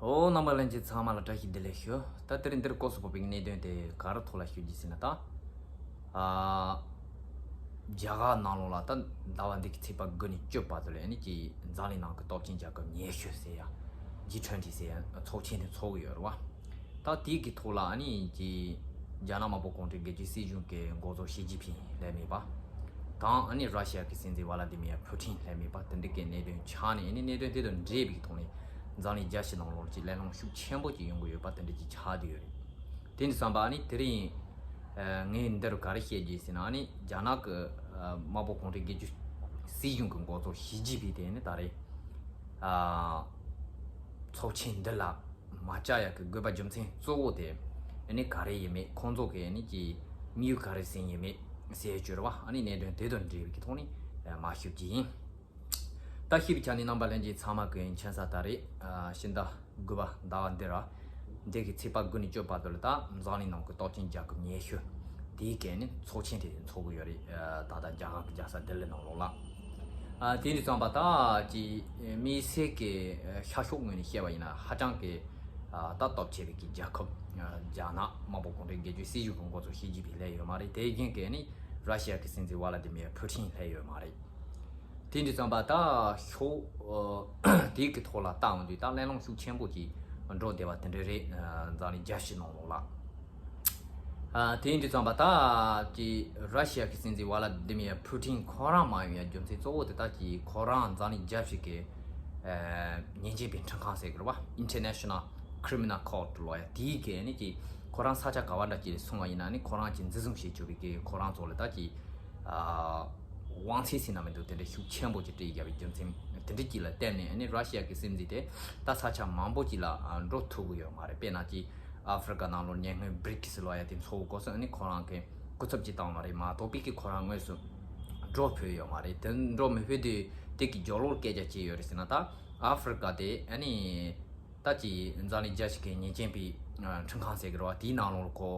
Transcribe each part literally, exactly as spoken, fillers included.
ཨོ། རྣམ་པ་ལྷན་རྒྱས་ཚང་མ་ལ་བཀྲ་ཤིས་བདེ་ལེགས་ཞུ། ད་དེ་རིང་འདིར་སྐོར་སུ་ཕོག་པའི་གནད་དོན་དེ་ག་རེ་ཐོག་ལ་ཞུ་རྒྱུ་ཟེར་ན། ད་ཨ་རྒྱ་གར་ནང་ལོགས་ལ་ད་ཟླ་བ་འདི་གི་ཚེས་པ་དགུ་ནས་བཅུ་བར་དུ་ལ་ཨ་ནི་ཀྱི་འཛམ་གླིང་ནང་གི་སྟོབས་ཆེན་རྒྱལ་ཁབ་ཉི་ཤུ་ཟེར་ཡ། ཇི་ཊུ་ཝེན་ཊི་ཟེར་ཡ་ཚོགས་ཆེན་དེ་ཚོགས་ཀྱི་ཡོད་རེད་བ། ད་དེ་གི་ཐོག་ལ་ཨ་ནི་ཀྱི་རྒྱ་ནག་དམར་པོ་གུང་ཁྲན་སྒེར་གཅོད་སྲིད་གཞུང་གི་འགོ་གཙོ་ཞི་ཅིན་ཕིང་སླེབས་མེད་པ་དང་། ཨ་ནི་ར་ཤི་ཡ་གི་སྲིད་འཛིན་ཝ་ལ་ཏི་མིར་ཕུ་ཏིན་སླེབས་མེད་པ། དེ་འདྲ་གི་གནད་དོན་ཆགས་ནས། ཨ་ནི་གནད་དོན་དེ་དང་འབྲེལ་བའི་ཐོག་ནས་འཛམ་གླིང་རྒྱལ་སྤྱི་ནང་ལོགས་ཀྱི་གླེང་སློང་ཤུགས་ཆེན་པོ་ཅིག་ཡོང་གི་ཡོད་པ་དེ་འདྲ་ཅིག་ཆགས་བསྡད་ཡོད་རེད། དེ་ནས་བསམ་པ་ཨ་ནི་དེ་རིང་ཨ་ངས་འདིར་ག་རེ་བཤད་རྒྱུ་ཟེར་ན། ཨ་ནི་རྒྱ་ནག་གི་ཨ་དམར་པོ་གུང་ཁྲན་སྒེར་གཅོད་སྲིད་གཞུང་གི་འགོ་གཙོ་ཞི་ཅིན་ཕིང་དེ་ནི་ད་རེས་ཨ་ཚོགས་ཆེན་འདི་ལ་མ་བཅར་ཡག་གི་དགོས་པ་རྒྱུ་མཚན་གཙོ་བོ་དེ་ཨ་ནི་ག་རེ་ཡིན་མེད། ཁོང་ཚོ་གི་ཨ་ནི་ཀྱི་དམིགས་ཡུལ་ག་རེ་ཟིན་ཡིན་མེད་ཟེར་གྱུར་བ། ཨ་ནི་གནད་དོན་དེ་དང་འབྲེལ་བའི་ཐོག་ནས་ཨ་མར་ཞུ་རྒྱུ་ཡིན། ད་ཞུས་པའི་ཆ་ནས་རྣམ་པ་ལྷན་རྒྱས་ཚང་མ་གི་མཁྱེན་གསལ་ལྟར་རེད། ཨ་ཕྱི་ཟླ་དགུ་པ་ཟླ་བ་འདི་ར། འདི་གི་ཚེས་པ་དགུ་ནས་བཅུ་བར་དུ་ལ་ད་འཛམ་གླིང་ནང་གི་སྟོབས་ཆེན་རྒྱལ་ཁབ་ཉི་ཤུ་དེའི་གི་ཨ་ནི་ཚོགས་ཆེན་དེ་ཚོགས་ཀྱི་ཡོད་རེད། ཨ་ད་ལྟ་རྒྱ་གར་གི་རྒྱལ་ས་ལྡི་ལི་ནང་ལོགས་ལ། ཨ་དེ་འདྲ་བསམ་པ་ད་ཀྱི་དམིགས་བསལ་གྱི་ཤར་ཕྱོགས་ངོས་ནས་བཤད་པ་ཡིན་ན་ཧ་ཅང་གི་ཨ་ད་སྟོབས་ཆེ་བའི་གི་རྒྱལ་ཁབ། ཨ་རྒྱ་ནག་དམར་པོ་གུང་ཁྲན་སྒེར་གཅོད་སྲིད་གཞུང་གི་འགོ་གཙོ་ཞི་ཅིན་ཕིང་སླེབས་ཡོད་མ་རེད། དེ་རྐྱེན་གྱིས་ནི་ར་ཤི་ཡ་གི་སྲིད་འཛིན་ཝ་ལ་ཏི་མིར་ཕུ་ཏིན་སླེབས་ཡོད་མ་རེད། དེ་འདྲ་བསམ་པ་ད་ཕྱོགས་ཨ་དེ་གི་ཐོག་ལ་བལྟ་འོང་དུས་ད་གླེང་སློང་ཤུགས་ཆེན་པོ་ཅིག་འགྲོ་བསྡད་པ་དེ་འདྲ་རེད། ཨ་འཛམ་གླིང་རྒྱལ་སྤྱི་ནང་ལོགས་ལ། ཨ་དེ་འདྲ་བསམ་པ་ད་ཀྱི་ར་ཤི་ཡ་གི་སྲིད་འཛིན་ཝ་ལ་ཏི་མིར་ཕུ་ཏིན་ཁོ་རང་མ་ཡོང་ཡ་རྒྱུ་མཚན་གཙོ་བོ་དེ་ད་ཀྱི་ཁོ་རང་འཛམ་གླིང་རྒྱལ་སྤྱི་གི་ཨ་ཉེས་ཅན་པའི་ཁྲིམས་ཁང་ཟེར་གི་རེད་བ། International Criminal Court ལོ་ཡ་དེའི་གི་ནི་ཀྱི་ཁོ་རང་ས་ཆ་ག་བ་འདྲ་ཅིག་ལ་སོང་བ་ཡིན་ན་ནི་ཁོ་རང་གི་འཛིན་བཟུང་བྱེད་ཆོག་པའི་གི་ཁོ་རང་ཚོ་ལ་ད་ཀྱི་ཨ་དབང་ཚད་ཟེར་ན་མི་འདུག་དེ་འདྲ་ཤུགས་ཆེན་པོ་ཅིག་སྤྲད་ཡ་བའི་རྒྱུ་མཚན་དེ་འདྲ་ཅིག་ལ་བརྟེན་ནས་ནི་ར་ཤི་ཡ་གི་སྲིད་འཛིན་དེ་ད་ས་ཆ་མང་པོ་ཅིག་ལ་ཨ་འགྲོ་ཐུབ་གི་ཡོད་མ་རེད། དཔེར་ན་ཅིག་ཨ་ཧྥི་རི་ཀ་ནང་ལོགས་ཉེ་སྔོན་བྷི་རི་ཀི་སི་ལོ་ཡ་དེ་ཚོགས་སྐབས་སུ་ནི་ཁོ་རང་གི་སྐུ་ཚབ་ཅིག་བཏང་བ་རེད་མ་གཏོགས་པའི་གི་ཁོ་རང་དངོས་སུ་འགྲོ་ཕོད་ཡོད་མ་རེད། དེ་འགྲོ་མི་ཕོད་དུས་དེ་གི་རྒྱབ་ལོགས་སྐད་ཆ་ཅི་ཡོད་རེད་ཟེར་ན། ད་ཨ་ཧྥི་རི་ཀ་དེ་ཨ་ནི་ད་ཀྱི་འཛམ་གླིང་རྒྱལ་སྤྱི་གི་ཉེས་ཅན་པའི་ཨ་ཁྲིམས་ཁང་ཟེར་གི་རེད་བ། དེའི་ནང་ལོགས་ཁོ་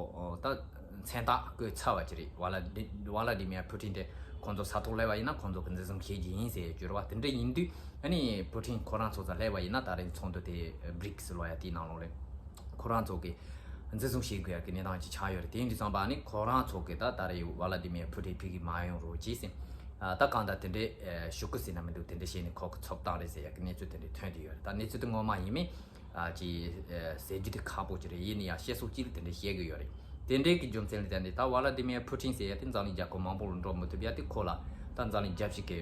ཨ་ད་མཚན་རྟགས་བཀོད་ཚར་བ་ཅིག་རེད། ཝ་ལ་ཌི་ཝ་ལ་ཌི་མིར་ཕུ་ཏིན་དེ་ཁོང་ཚོ་ས་ཐོག་སླེབས་པ་ཡིན་ན་ཁོང་ཚོ་གི་འཛིན་བཟུང་བྱེད་རྒྱུ་ཡིན་ཟེར་གྱུར་བ། དེ་འདྲ་ཡིན་དུས་ཨ་ནི་ཕུ་ཏིན་ཁོ་རང་ཚོ་ཚ་སླེབས་པ་ཡིན་ན་ད་རེས་ཚོགས་འདུ་དེ་བྷི་རི་ཀི་སི་ལོ་ཡ་དེའི་ནང་ལོགས་ལ་ཁོ་རང་ཚོ་གི་འཛིན་བཟུང་བྱེད་དགོས་ཡ་གི་གནས་སྟངས་ཅིག་ཆགས་ཡོད་རེད། དེ་ཡིན་དུས་ཙམ་པ་ཨ་ནི་ཁོ་རང་ཚོ་གི་ད་ད་རེས་ཝ་ལ་ཌི་མིར་ཕུ་ཏིན་ཕ་གི་མ་ཡོང་རོགས་གྱིས་ཟེར། ཨ་ད་གང་ལྟར་དེ་འདྲའི་ཨ་ཞུ་གི་ཟེར་ན་མི་འདུག་དེ་འདྲ་བྱས་ནས་ཁོ་གི་ཚབ་བཏང་རེད་ཟེར་ཡ་གི་གནས་ཚུལ་དེ་འདྲ་ཐོན་བསྡད་ཡོད་རེད། ད་གནས་ཚུལ་དེ་ངོ་མ་ཡིན་མིན་ཨ་ཅིག་ཨ་ཟེར་རྒྱུ་དེ་ཁག་པོ་ཅིག་རེད། ཡིན་ན་ཡང་བཤད་སྲོལ་གཅིག་ལ་དེ་འདྲ་བཤད་གི་ཡོད་རེད། དེ་འདྲའི་གི་རྒྱུ་མཚན་ལ་བརྟེན་ནས་ད་ཝ་ལ་ཏི་མིར་ཕུ་ཏིན་ཟེར་ཡ་དེ་འཛམ་གླིང་རྒྱལ་ཁབ་མང་པོ་ལ་འགྲོ་མི་ཐུབ་ཡ་དེ་ཁོ་ལ་ད་འཛམ་གླིང་རྒྱལ་སྤྱི་གི་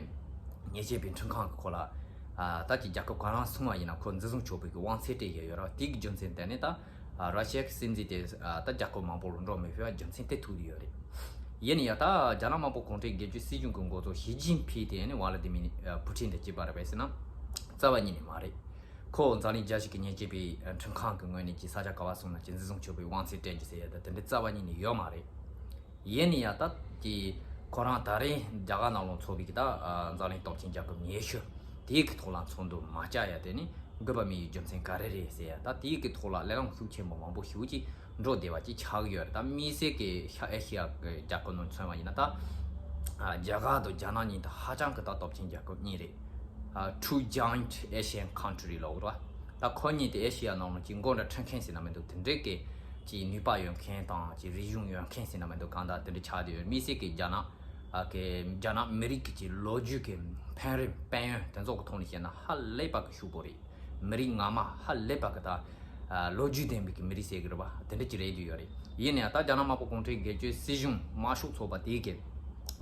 ཉེས་ཅན་པའི་ཁྲིམས་ཁང་གི་ཁོ་ལ་ཨ་ད་ཀྱི་རྒྱལ་ཁབ་གང་རུང་སོང་བ་ཡིན་ན་ཁོ་འཛིན་བཟུང་ཆོག་པའི་གི་དབང་ཚད་སྤྲད་ཡ་ཡོད་རེད། དེ་གི་རྒྱུ་མཚན་བརྟེན་ནས་ད་ཨ་ར་ཤི་ཡ་གི་སྲིད་འཛིན་དེ་ཨ་ད་རྒྱལ་ཁབ་མང་པོ་ལ་འགྲོ་མི་ཕོད་པ་རྒྱུ་མཚན་དེ་ཐུག་གི་ཡོད་རེད། ཡིན་ན་ཡང་ད་རྒྱ་ནག་དམར་པོ་གུང་ཁྲན་སྒེར་གཅོད་སྲིད་གཞུང་གི་འགོ་གཙོ་ཞི་ཅིན་ཕིང་དེ་ནི་ཝ་ལ་ཏི་མིར་ཨ་ཕུ་ཏིན་དང་གཅིག་པ་རེད་པས་ཟེར་ན་རྩ་བ་ཉིད་ནས་མ་རེད། ཁོ་འཛམ་གླིང་རྒྱལ་སྤྱི་གི་ཉེས་ཅན་པའི་ཨ་ཁྲིམས་ཁང་གི་ངོས་ནས་ཀྱི་ས་ཆ་ག་བ་སོང་ན་ཀྱི་འཛིན་བཟུང་ཆོག་པའི་དབང་ཚད་སྤྲད་རྒྱུ་ཟེར་ཡ་ད་དེ་འདྲ་རྩ་བ་ཉིད་ནས་ཡོད་མ་རེད། ཡིན་ན་ཡང་ད་ཀྱི་ཁོ་རང་ད་རེས་རྒྱ་གར་ནང་ལ་ཚོགས་པའི་གི་ད་ཨ་འཛམ་གླིང་སྟོབས་ཆེན་རྒྱལ་ཁབ་ཉི་ཤུ་དེའི་གི་ཐོག་ལ་ཚོགས་འདུ་མ་བཅར་ཡ་དེ་ནི་དགོས་པ་མེད་པའི་རྒྱུ་མཚན་ག་རེ་རེད་ཟེར་ཡ་ད་དེའི་གི་ཐོག་ལ་གླེང་སློང་ཤུགས་ཆེན་པོ་མང་པོ་ཞེ་པོ་ཅིག་འགྲོ་བསྡད་པ་ཅིག་ཆགས་ཀྱི་ཡོད་རེད། ད་དམིགས་བསལ་གི་ཤར་ཨེ་ཤི་ཡ་གི་རྒྱལ་ཁབ་ནང་མཚོན་པ་ཡིན་ན་ད་ཨ་རྒྱ་གར་དང་རྒྱ་ནག་གཉིས་ད་ཧ་ཅང་གི་ད་སྟོབས་ཆེན་རྒྱལ་ཁབ་གཉིས་རེད། ཨ་two giant Asian country ལབ་ར། ད་ཁོ་གཉིས་དེ་ཨེ་ཤི་ཡ་ནང་ལ་ཅིག་མགོ་འདྲ་ཁྲིད་མཁན་ཟེར་ན་མི་འདུག་དེ་འདྲའི་གི་ཅིག་ནུས་པ་ཡོད་མཁན་དང་ཅིག་རིག་གཞུང་ཡོད་མཁན་ཟེར་ན་མི་འདུག་གང་ལྟར་དེ་འདྲ་ཆགས་བསྡད་ཡོད། དམིགས་བསལ་གི་རྒྱ་ནག་ཨ་གི་རྒྱ་ནག་མི་རིགས་ཀྱི་ཅིག་ལོ་རྒྱུས་ཀྱི་ཕན་རིན་ཕན་ཡོན་དེ་ཚོ་གི་ཐོག་ནས་བཤད་ན་ཧ་ལས་པ་གི་ཕྱུག་པོ་རེད། མི་རིགས་སྔ་མ་ཧ་ལས་པ་གི་ད་ཨ་ལོ་རྒྱུས་ལྡན་པའི་གི་མི་རིགས་ཟེར་གི་རེད་བ། དེ་འདྲ་ཅིག་རེད་བསྡད་ཡོད་རེད། ཡིན་ནའང་ད་རྒྱ་ནག་དམར་པོ་གུང་ཁྲན་སྒེར་གཅོད་སྲིད་གཞུང་དམར་ཤོག་ཚོགས་པ་དེ་གིས་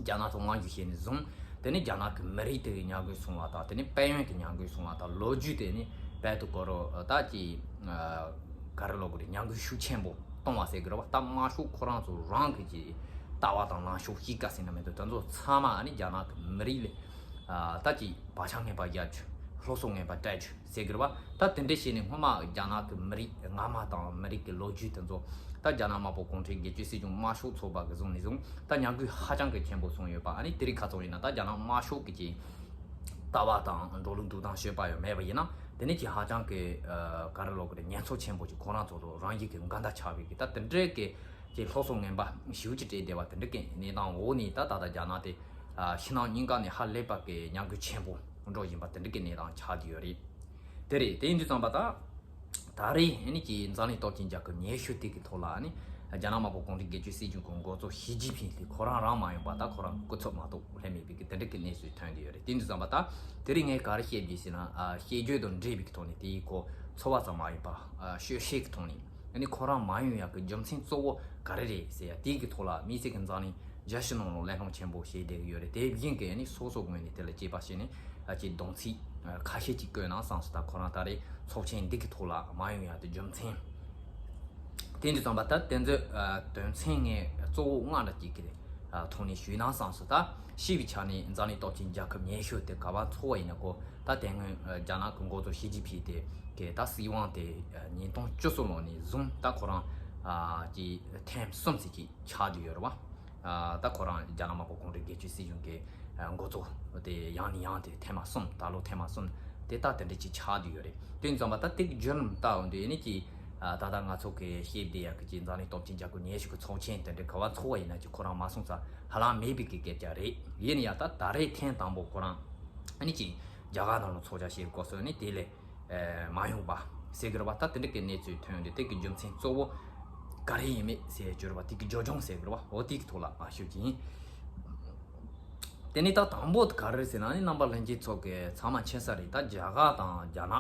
རྒྱ་ནག་ཚོ་དབང་སྒྱུར་བྱས་ནས་བཟུང་དེ་ནས་རྒྱ་ནག་གི་མི་རིགས་དེ་གི་མྱ་ངན་སོང་བ་དང་དེ་ནས་དཔལ་ཡོན་གི་མྱ་ངན་སོང་བ་དང་ལོ་རྒྱུས་དེ་ནི་དཔལ་དུ་གོ་རོ་ད་ཀྱི་ཨ་ག་རེ་ལབ་དགོས་རེད། མྱ་ངན་ཤུགས་ཆེན་པོ་གཏོང་བ་ཟེར་གི་རེད་བ། ད་དམར་ཤོག་ཁོ་རང་ཚོ་རང་གི་ཀྱི་ལྟ་བ་དང་ལངས་ཕྱོགས་གཤིས་ཀ་ཟེར་ན་མི་འདུག་དེ་ཚོ་ཚང་མ་ཨ་ནི་རྒྱ་ནག་གི་མི་རིགས་ལ་ཨ་ད་ཀྱི་བག་ཆགས་ངན་པ་རྒྱག་རྒྱུ། སློབ་གསོ་ངན་པ་སྤྲད་རྒྱུ་ཟེར་གི་རེད་བ། ད་དེ་འདྲ་བྱས་ནས་སྔོན་མ་རྒྱ་ནག་གི་མི་རིགས་སྔ་མ་དང་མི་རིགས་ཀྱི་ལོ་རྒྱུས་དེ་ཚོ་ད་རྒྱ་ནག་དམར་པོ་གུང་ཁྲན་སྒེར་གཅོད་སྲིད་གཞུང་དམར་ཤོག་ཚོགས་པ་གི་བཟུང་ནས་བཟུང་ད་མྱ་ངན་ཧ་ཅང་གི་ཆེན་པོ་སོང་ཡོད་པ། ཨ་ནི་དེ་རིང་ཁ་སང་ཡིན་ན་ད་རྒྱ་ནག་དམར་ཤོག་གི་ཀྱི་ལྟ་བ་དང་འགྲོ་ལུགས་འདུག་སྟངས་སྤྱོད་པ་ཡང་མེད་པ་ཡིན་ན་དེ་ནི་ཀྱི་ཧ་ཅང་གི་ཨ་ག་རེ་ལབ་དགོས་རེད། ཉེན་ཚབས་ཆེན་པོ་ཅིག་ཁོ་རང་ཚོ་ཚོ་རང་ཉིད་ཀྱི་འགལ་ཟླ་ཆགས་པའི་གི་ད་དེ་འདྲའི་གི་ཀྱི་སློབ་གསོ་ངན་པ་ཞེ་པོ་ཅིག་སྤྲད་བསྡད་པ་དེ་འདྲ་གི་གནས་སྟངས་འོག་ནས་ད་ད་ལྟ་རྒྱ་ནག་དེ་ཨ་ཕྱི་ནང་གཉིས་ཀ་ནས་ཧ་ལས་པ་གི་མྱ་ངན་ཆེན་པོ་འགྲོ་བཞིན་པ་དེ་འདྲ་གི་གནས་སྟངས་ཆགས་བསྡད་ཡོད་རེད། དེ་རེད། དེ་ཡིན་དུས་ཙམ་པ་ད་ ད་རེས་ཨ་ནི་ཀྱི་འཛམ་གླིང་སྟོབས་ཆེན་རྒྱལ་ཁབ་ཉི་ཤུ་དེ་གི་ཐོག་ལ་ཨ་ནི་རྒྱ་ནག་དམར་པོ་གུང་ཁྲན་སྒེར་གཅོད་སྲིད་གཞུང་གི་འགོ་གཙོ་ཞི་ཅིན་ཕིང་དེ་ཁོ་རང་རང་མ་ཡོང་པ་ད་ཁོ་རང་སྐུ་ཚབ་མ་གཏོགས་སླེབས་མེད་པའི་གི་དེ་འདྲ་གི་གནས་ཚུལ་ཐོན་བསྡད་ཡོད་རེད། དེ་འདྲ་ཙམ་པ་ད་དེ་རིང་ངས་ག་རེ་བཤད་རྒྱུ་ཟེར་ན། ཨ་བཤད་རྒྱུ་དང་འབྲེལ་བའི་གི་ཐོག་ནས་དེའི་སྐོར་ཚོར་བ་ཙམ་མ་ཡིན་པ། ཨ་ཤོད་བཤད་གི་ཐོག་ནས་ཨ་ནི་ཁོ་རང་མ་ཡོང་ཡག་གི་རྒྱུ་མཚན་གཙོ་བོ་ག་རེ་རེད་ཟེར་ཡ་དེའི་གི་ཐོག་ལ་དམིགས་བསལ་གི་འཛམ་གླིང་རྒྱལ་སྤྱི་ནང་ལ་གླེང་སློང་ཆེན་པོ་བྱས་བསྡད་ཀྱི་ཡོད་རེད། དེ་བཞིན་གི་ཨ་ནི་སོ་སོ་ངོས་ནས་དེ་ལ་དཔྱད་པ་བྱས་ནས་ཨ་ཅིག་གདམ་ཚིག་ཨ་ཁ་ཤས་ཅིག་བཀོད་ན་བསམ་སོང་། ད་ཁོ་རང་ད་རེས་ཚོགས་ཆེན་འདི་གི་ཐོག་ལ་མ་ཡོང་ཡག་དེ་རྒྱུ་མཚན་དེ་འདྲ་ཙམ་པ་ད་དེ་ཚོའི་ཨ་དོན་ཚན་ངས་གཙོ་བོ་ལྔ་འདྲ་ཅིག་གི་ཨ་ཐོག་ནས་ཞུས་ན་བསམ་སོང་། ད་སྤྱི་པའི་ཆ་ནས་འཛམ་གླིང་སྟོབས་ཆེན་རྒྱལ་ཁབ་ཉི་ཤུ་དེ་ག་པར་ཚོགས་པ་ཡིན་ན་གོ། ད་དེ་སྔོན་ཨ་རྒྱ་ནག་གི་འགོ་གཙོ་ཞི་ཅིན་ཕིང་དེ་གི་ད་སྲིད་དབང་དེ་ཨ་ཉིས་སྟོང་བཅུ་གསུམ་ལོ་ནས་བཟུང་ད་ཁོ་རང་ཨ་ཀྱི་ཐེངས་གསུམ་ཙམ་ཅིག་ཆགས་བསྡད་ཡོད་རེད་བ། ཨ་ད་ཁོ་རང་རྒྱ་ནག་དམར་པོ་གུང་ཁྲན་སྒེར་གཅོད་སྲིད་གཞུང་གི་ཨ་འགོ་གཙོ་དེ་ཡང་ནས་ཡང་དེ་ཐེངས་མ་གསུམ་ད་ལོ་ཐེངས་མ་གསུམ་དེ་ད་དེ་འདྲ་ཅིག་ཆགས་བསྡད་ཡོད་རེད། དེ་ཙམ་པ་ད་དེ་གི་བརྒྱུད་རིམ་ལྟ་འོང་དུས་ཨ་ནི་ཀྱི་ཨ་ད་ལྟ་ང་ཚོ་གི་བཤད་བསྡད་ཡག་གི་ཀྱི་འཛམ་གླིང་སྟོབས་ཆེན་རྒྱལ་ཁབ་ཉི་ཤུ་གི་ཚོགས་ཆེན་དེ་འདྲ་ག་པར་ཚོགས་པ་ཡིན་ན་ཀྱི་ཁོ་རང་མ་སོང་ཙང་ཧ་ལམ་མེད་པའི་གི་སྐད་ཆ་རེད། ཡིན་ན་ཡང་ད་ད་རེས་ཐེངས་དང་པོ་ཁོ་རང་ཨ་ནི་ཀྱི་རྒྱ་གར་ནང་ལ་ཚོགས་བཅར་བྱེད་དགོས་སོང་ནི་དེ་ལས་ཨེ་མ་ཡོང་པ་ཟེར་གི་རེད་བ། ད་དེ་འདྲ་གི་གནས་ཚུལ་ཐོན་ཡོང་དུས་དེ་གི་རྒྱུ་མཚན་གཙོ་བོ་ག་རེ་ཡིན་མེད་ཟེར་གྱི་རེད་བ། དེ་གི་རྒྱུ་ལྗོངས་ཟེར་གི་རེད་བ། འོ་དེ་གི་ཐོག་ལ་ང་ཞུ་གི་ཡིན། དེ་ནས་ད་དང་པོ་དེ་ག་རེ་ཟེར་ན་ནི་རྣམ་པ་ལྷན་རྒྱས་ཚོ་གི་ཚང་མ་མཁྱེན་ས་རེད། ད་རྒྱ་གར་དང་རྒྱ་ནག་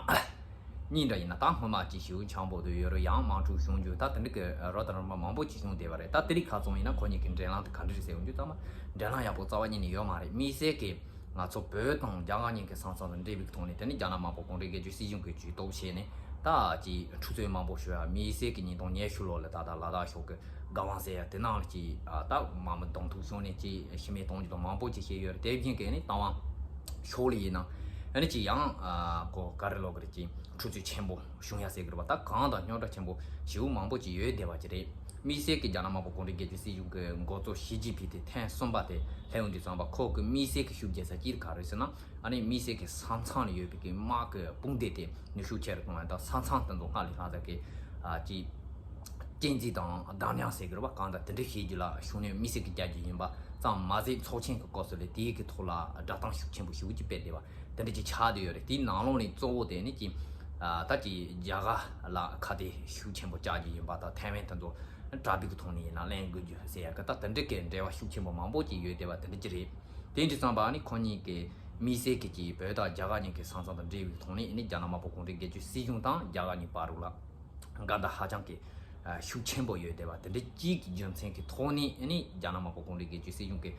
གཉིས་འདྲ་ཡིན་ན་ད་སྔོན་མ་ཅིག་ཞིའུ་ཆང་པོ་དུ་ཡོད་རུ་ཡང་དམག་འཁྲུག་བྱུང་རྒྱུ་ད་དེ་འདྲ་གི་རོ་དང་རིམ་པ་མང་པོ་ཅིག་བྱུང་བསྡད་པ་རེད། ད་དེ་རིགས་ཁ་ཚང་ཡིན་ན་ཁོ་གཉིས་ཀྱི་འབྲེལ་ལམ་དེ་ག་འདྲ་རེད་ཟེར་ཡོང་རྒྱུ་ཚང་མ་འབྲེལ་ལམ་ཡག་པོ་རྩ་བ་ཉིད་ནས་ཡོད་མ་རེད། དམིགས་བསལ་གི་ང་ཚོ་བོད་དང་རྒྱ་གར་གཉིས་ཀྱི་ས་མཚམས་དང་འབྲེལ་བའི་ཐོག་ནས་དེ་ནི་རྒྱ་ནག་དམར་པོ་གུང་ཁྲན་སྒེར་གཅོད་སྲིད་གཞུང་གིས་ཇུས་གཏོགས་བྱས་ནས་ད་ཅིག་འཁྲུག་རྩོད་མང་པོ་ཤོར་ཡ། དམིགས་བསལ་གྱི་ཉིས་སྟོང་ཉི་ཤུ་ལོ་ལ་ད་ལྟ་ལ་དྭགས་ཕྱོགས་ཀྱི་སྒ་བང་ཟེར་ཡ་དེ་ནང་ལ་ཅིག་ཨ་ད་དམག་མི་གདོང་ཐུག་བྱུང་ནས་ཅིག་ཤི་རྨས་གཏོང་རྒྱུ་དང་མང་པོ་ཅིག་བྱས་ཡོད་རེད། དེ་བཞིན་གྱི་ནི་རྟ་དབང་ཕྱོགས་ལ་ཡིན་ན་ཨ་ནི་ཅིག་ཡང་ཨ་གོ་ག་རེ་ལོ་ག་རེ་ཅིག་འཁྲུག་རྩོད་ཆེན་པོ་བྱུང་ཡ་ཟེར་གི་རེད་བ། ད་གང་དང་རྙོག་དྲ་ཆེན་པོ་ཞེ་པོ་མང་པོ་ཅིག་ཡོད་བསྡད་པ་ཅིག་རེད། དམིགས་བསལ་གྱི་རྒྱ་ནག་དམར་པོ་གུང་ཁྲན་སྒེར་གཅོད་སྲིད་གཞུང་གི་འགོ་གཙོ་ཞི་ཅིན་ཕིང་དེ་ཐེངས་གསུམ་པ་དེ་སླེབས་ཡོང་དུས་ཙམ་པ་ཁོ་གི་དམིགས་བསལ་གྱི་ཤུགས་རྒྱག་ས་ཅིག་ག་རེ་ཟེར་ན། ཨ་ནི་དམིགས་བསལ་གྱི་ས་མཚམས་ལ་ཡོད་པའི་གི་དམག་གི་དཔུང་སྡེ་དེ་ནུས་ཤུགས་ཆེ་རུ་གཏོང་བ་དང་ས་མཚམས་དེ་ཚོ་སྔར་ལས་ལྷག་ཙམ་གྱི་ཨ་ཅིག་གཅན་གཟན་དང་བདག་ཉམས་ཟེར་གི་རེད་བ། གང་ལྟར་དེ་འདྲ་བྱེད་རྒྱུ་ལ་ཤུགས་སྣོན་དམིགས་བསལ་གྱི་རྒྱག་རྒྱུ་ཡིན་པ་ཙམ་མ་ཟད་ཚོགས་ཆེན་གྱི་སྐབས་སུ་ལས་དེའི་གི་ཐོག་ལ་བསྒྲགས་གཏམ་ཤུགས་ཆེན་པོ་ཞེ་པོ་ཅིག་སྤེལ་བསྡད་པ་དེ་འདྲ་ཅིག་ཆགས་བསྡད་ཡོད་རེད། དེའི་ནང་ལོགས་ནས་གཙོ་བོ་དེ་ནི་ཅིག་ཨ་ད་ཅིག་རྒྱ་གར་ལ་ཁ་གཏད་ཤུགས་ཆེན་པོ་བཅག་རྒྱུ་ཡིན་པ་དང་ཐའེ་ཝན་དེ་ཚོ་དྲག་པོའི་གི་ཐོག་ནས་ཡིན་ན་ལེན་དགོས་རྒྱུ་ཟེར་ཡ་གི་ད་དེ་འདྲ་གི་འབྲེལ་བ་ཤུགས་ཆེན་པོ་མང་པོ་ཅིག་ཡོད་བསྡད་པ་དེ་འདྲ་ཅིག་རེད། དེ་འདྲ་ཙམ་པ་ནི་ཁོ་གཉིས་ཀྱི་དམིགས་བསལ་གྱི་ཅིག་བོད་དང་རྒྱ་གར་གཉིས་ཀྱི་ས་མཚམས་དང་འབྲེལ་བའི་ཐོག་ནས་ནི་རྒྱ་ནག་དམར་པོ་གུང་ཁྲན་སྒེར་གཅོད་སྲིད་གཞུང་དང་རྒྱ་གར་གཉིས་བར་དུ་ལ་འགལ་ཟླ་ཧ་ཅང་གི་ཤུགས་ཆེན་པོ་ཡོད་བསྡད་པ་དེ་འདྲ་གཅིག་གི་རྒྱུ་མཚན་གྱི་ཐོག་ནས་ནི་རྒྱ་ནག་དམར་པོ་གུང་ཁྲན་སྒེར་གཅོད་སྲིད་གཞུང་གི་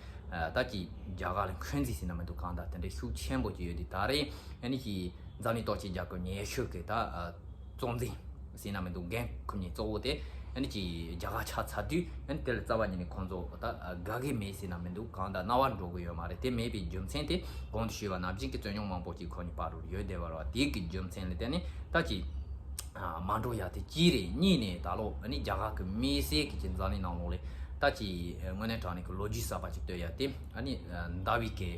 ད་ཅིག་རྒྱ་གར་ལ་འཁོན་འཛིན་ཟེར་ན་མི་འདུག་གང་ལྟར་དེ་འདྲ་ཤུགས་ཆེན་པོ་ཅིག་ཡོད་དེ་ད་རེས་ནི་ཅིག་འཛམ་གླིང་སྟོབས་ཆེན་རྒྱལ་ཁབ་ཉི་ཤུ་གི་ད་གཙོ་འཛིན་ཟེར་ན་མི་འདུག་འགན་ཁུར་མཁན་གཙོ་བོ་དེ་ཨ་ནི་ཅིག་རྒྱ་གར་ཆགས་ཚར་དུས་ཨ་ནི་དེ་ལ་རྩ་བ་ཉིད་ནས་ཁོང་ཚོ་ད་དགའ་གི་མེད་ཟེར་ན་མི་འདུག་གང་ལྟར་རྣ་བར་འགྲོ་གི་ཡོད་མ་རེད། དེ་མེད་པའི་རྒྱུ་མཚན་དེ་གོང་དུ་ཞུས་པ་ནང་བཞིན་གྱི་རྩོད་རྙོག་མང་པོ་ཅིག་ཁོ་གཉིས་བར་དུ་ཡོད་བསྡད་པ་རེད་བ། དེ་གི་རྒྱུ་མཚན་ལ་བརྟེན་ནས་ད་ཅིག་མ་འགྲོ་ཡ་དེ་གཅིག་རེད། གཉིས་ནས་ད་ལོ་ཨ་ནི་རྒྱ་གར་གི་དམིགས་བསལ་གྱི་ཅིག་འཛམ་གླིང་ནང་ལོགས་ལ་ད་ཅིག་དངོས་གནས་དྲང་གནས་ཀྱི་ལོ་རྒྱུས་གསར་པ་ཅིག་བཏོད་ཡ་དེ་ཨ་ནི་ཟླ་བའི་གི་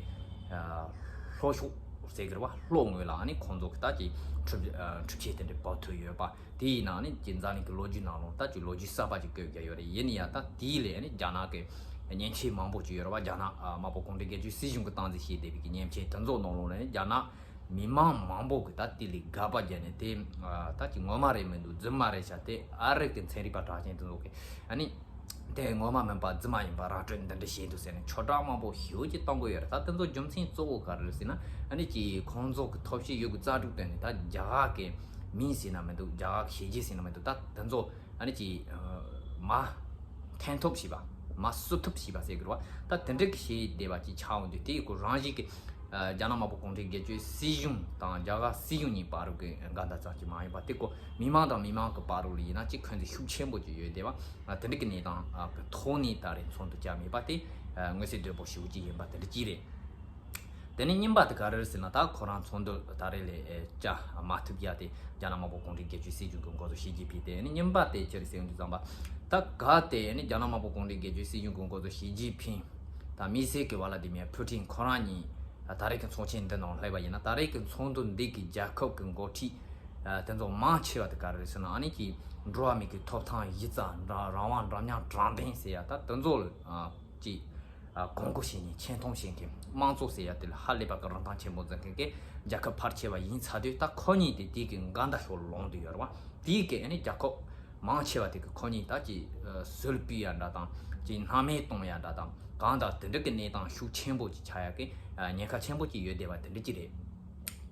ལྷོ་ཕྱོགས་ཟེར་གི་རེད་བ། ལྷོ་ངོས་ལ་ཨ་ནི་ཁོང་ཚོ་གི་ད་ཅིག་འཁྲུག་འཁྲུག་ཆས་དེ་འདྲ་བབས་ཐུབ་ཡོད་པ་དེ་ཡིན་ན་ཨ་ནི་ཅིག་འཛམ་གླིང་གི་ལོ་རྒྱུས་ནང་ལོགས་ད་ཅིག་ལོ་རྒྱུས་གསར་པ་ཅིག་བཀོད་རྒྱུ་ཡོད་རེད། ཡིན་ན་ཡང་ད་དེའི་ལས་ཨ་ནི་རྒྱ་ནག་གི་མཉེན་ཆས་མང་པོ་ཅིག་ཡོད་རེད་བ། རྒྱ་ནག་དམར་པོ་གུང་ཁྲན་སྒེར་གཅོད་སྲིད་གཞུང་གི་སྟངས་འཛིན་བྱས་བསྡད་པའི་གི་མཉེན་ཆས་དེ་ཚོ་ནང་ལོགས་ནས་རྒྱ་ནག་མི་མང་མང་པོ་གི་ད་དེ་ལས་དགག་པ་བརྒྱབ་ནས་དེ་ད་ཅིག་ངོ་མ་རེད་མི་འདུག་རྫུན་མ་རེད་ཤག་དེ་ཨ་རི་གི་ཚན་རིག་པ་གྲགས་ཅན་དེ་ཚོ་གི་ཨ་ནི་དེ་ངོ་མ་མིན་པ་རྫུན་མ་ཡིན་པ་ར་སྤྲོད་འདི་འདྲ་བྱས་འདུག་ཟེར་ནས་ཁྱབ་བསྒྲགས་མང་པོ་ཞེ་པོ་ཅིག་གཏོང་གི་ཡོད་རེད། ད་དེ་ཚོ་རྒྱུ་མཚན་གཙོ་བོ་ག་རེ་རེད་ཟེར་ན་ཨ་ནི་ཅིག་ཁོང་ཚོ་གི་ཐབས་ཤེས་ཡོད་དགུ་རྩལ་སྤྲུགས་བཏོན་ནས་ད་རྒྱ་གར་གི་མིང་ཟེར་ན་མི་འདུག་རྒྱ་གར་གི་བྱས་རྗེས་ཟེར་ན་མི་འདུག་ད་དེ་ཚོ་ཨ་ནི་ཅིག་མ་འཐེན་ཐབས་བྱས་པ་མ་བསུབ་ཐབས་བྱས་པ་ཟེར་གི་རེད་བ། ད་དེ་འདྲ་གི་བྱས་བསྡད་པ་ཅིག་ཆགས་འོང་དུས་དེ་ཡི་གོ་རང་བཞིན་གི་རྒྱ་ནག་དམར་པོ་གུང་ཁྲན་སྒེར་གཅོད་སྲིད་གཞུང་དང་རྒྱ་གར་སྲིད་གཞུང་གཉིས་བར་དུ་གི་འགལ་ཟླ་ཙམ་ཅིག་མ་ཡིན་པ་དེ་གོ་མི་མང་དང་མི་མང་གི་བར་དུ་ལ་ཡིན་ན་ཅིག་འཁོན་འཛིན་ཤུགས་ཆེན་པོ་ཅིག་ཡོད་བསྡད་པ། དེ་འདྲ་གི་གནས་སྟངས་ཀྱི་ཐོག་ནས་ད་རེས་ཚོགས་འདུ་བཅར་མེད་པ་དེ་མངོན་གསལ་དོད་པོ་ཞེ་པོ་ཅིག་ཡིན་པ་དེ་འདྲ་ཅིག་རེད། དེ་ནས་གཉིས་པ་དེ་ག་རེ་རེད་ཟེར་ན་ད་ཁོ་རང་ཚོགས་འདུ་ད་རེས་ལས་བཅར་མ་ཐུབ་ཡ་དེ་རྒྱ་ནག་དམར་པོ་གུང་ཁྲན་སྒེར་གཅོད་སྲིད་གཞུང་གི་འགོ་གཙོ་ཞི་ཅིན་ཕིང་དེ་ནི་གཉིས་པ་དེ་ཅི་རེད་ཟེར་དུས་ཙམ་པ་ད་ག་དེ་ནི་རྒྱ་ནག་དམར་པོ་གུང་ཁྲན་སྒེར་གཅོད་སྲིད་གཞུང་གི་འགོ་གཙོ་ཞི་ཅིན་ཕིང་དང་དམིགས་བསལ་གྱི་ཝ་ལ་དི་མིར་ཕུ་ཊིན་ཁོ་རང་གཉིས་ད་རེས་ཀྱི་ཚོགས་ཆེན་འདི་ནང་སླེབས་པ་ཡིན་ན་ད་རེས་ཀྱི་ཚོགས་འདུ་འདི་གི་རྒྱལ་ཁབ་ཀྱི་འགོ་ཁྲིད་དེ་ཚོ་མང་ཆེ་བ་དེ་ག་རེ་རེད་ཟེར་ན་ཨ་ནི་ཀྱི་འགྲོ་བ་མི་གི་ཐོབ་ཐང་གཞི་རྩ་འདྲ་རང་དབང་འདྲ་མཉམ་དྲང་བདེན་ཟེར་ཡ་ད་དེ་ཚོ་ལ་ཅིག་ གོང་བཀུར་བྱེད་མཁན་ཆེ་མཐོང་བྱེད་མཁན་དམངས་གཙོ་ཟེར་ཡ་དེ་ལ་ཧ་ལས་པ་གི་རིན་ཐང་ཆེན་པོ་འཛིན་མཁན་གྱི་རྒྱལ་ཁབ་ཕལ་ཆེ་བ་ཡིན་ཚར་དུས། ད་ཁོ་གཉིས་དེ་དེ་གི་འགལ་ཟླ་ཕྱོགས་ལ་ལངས་བསྡད་ཡོད་རེད་བ། དེ་གི་ཨ་ནི་རྒྱལ་ཁབ་མང་ཆེ་བ་དེ་གི་ཁོ་གཉིས་ད་ཅིག་ཟུར་ཕུད་ཡ་འདྲ་དང་། ཅིག་སྣང་མེད་གཏོང་ཡ་འདྲ་དང་། གང་ལྟར་དེ་འདྲ་གི་གནས་སྟངས་ཤུགས་ཆེན་པོ་ཅིག་ཆགས་ཡ་གི་ཉེན་ཁ་ཆེན་པོ་ཅིག་ཡོད་བསྡད་པ་དེ་འདྲ་ཅིག་རེད།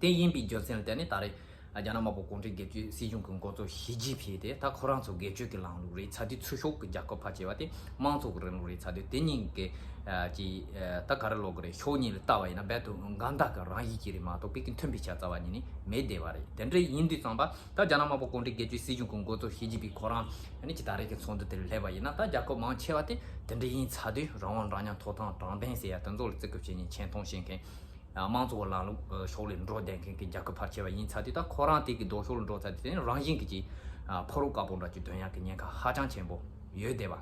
དེ་ཡིན་པའི་རྒྱུ་མཚན་ལ་བརྟེན་ནས་ད་རེས་རྒྱ་ནག་དམར་པོ་གུང་ཁྲན་སྒེར་གཅོད་སྲིད་གཞུང་གི་འགོ་གཙོ་ཞི་ཅིན་ཕིང་དེ་ད་ཁོ་རང་ཚོ་སྒེར་གཅོད་ཀྱི་ལམ་ལུགས་རེད་ཚར་དུས། ཚུར་ཤོག་གི་རྒྱལ་ཁབ་ཕལ་ཆེ་བ་དེ་དམངས་གཙོ་གི་རིང་ལུགས་རེད་ཚར་དུས། དེ་གཉིས་ཀྱི་ཅིག་ད་ག་རེ་ལབ་དགོས་རེད། ཕྱོགས་གཉིས་ལ་ལྟ་བ་ཡིན་ན་རྦད་དེ་འགལ་ཟླ་གི་རང་བཞིན་ཅིག་རེད་མ་གཏོགས་པའི་གི་མཐུན་པའི་ཆ་རྩ་བ་ཉིད་ནས་མེད་བསྡད་པ་རེད། དེ་འདྲ་ཡིན་དུས་ཙམ་པ་ད་རྒྱ་ནག་དམར་པོ་གུང་ཁྲན་སྒེར་གཅོད་སྲིད་གཞུང་གི་འགོ་གཙོ་ཞི་ཅིན་ཕིང་ཁོ་རང་ཨ་ནི་ཅིག་ད་རེས་ཀྱི་ཚོགས་འདུ་དེར་སླེབས་པ་ཡིན་ན། ད་རྒྱལ་ཁབ་མང་ཆེ་བ་དེ་དེ་འདྲ་ཡིན་ཚར་དུས། རང་དབང་འདྲ་མཉམ་ཐོབ་ཐང་དྲང་བདེན་ཟེར་ཡ་དེ་ཚོ་ལ་བརྩི་བཀུར་བྱེད་མཁན་ཆེ་མཐོང་བྱེད་མཁན། དམངས་གཙོ་གི་ལམ་ལུགས་ཕྱོགས་ལས་འགྲོ་བསྡད་མཁན་གྱི་རྒྱལ་ཁབ་ཕལ་ཆེ་བ་ཡིན་ཚར་དུས། ད་ཁོ་རང་དེ་གི་ལྡོག་ཕྱོགས་ལ་འགྲོ་ཚར་དུས། དེ་ནི་རང་བཞིན་གྱིས་ཅིག་ཕོ་རོག་དཀར་པོ་འདྲ་ཅིག་ཐོན་ཡག་གི་ཉེན་ཁ་ཧ་ཅང་ཆེན་པོ་ཡོད་བསྡད་པ།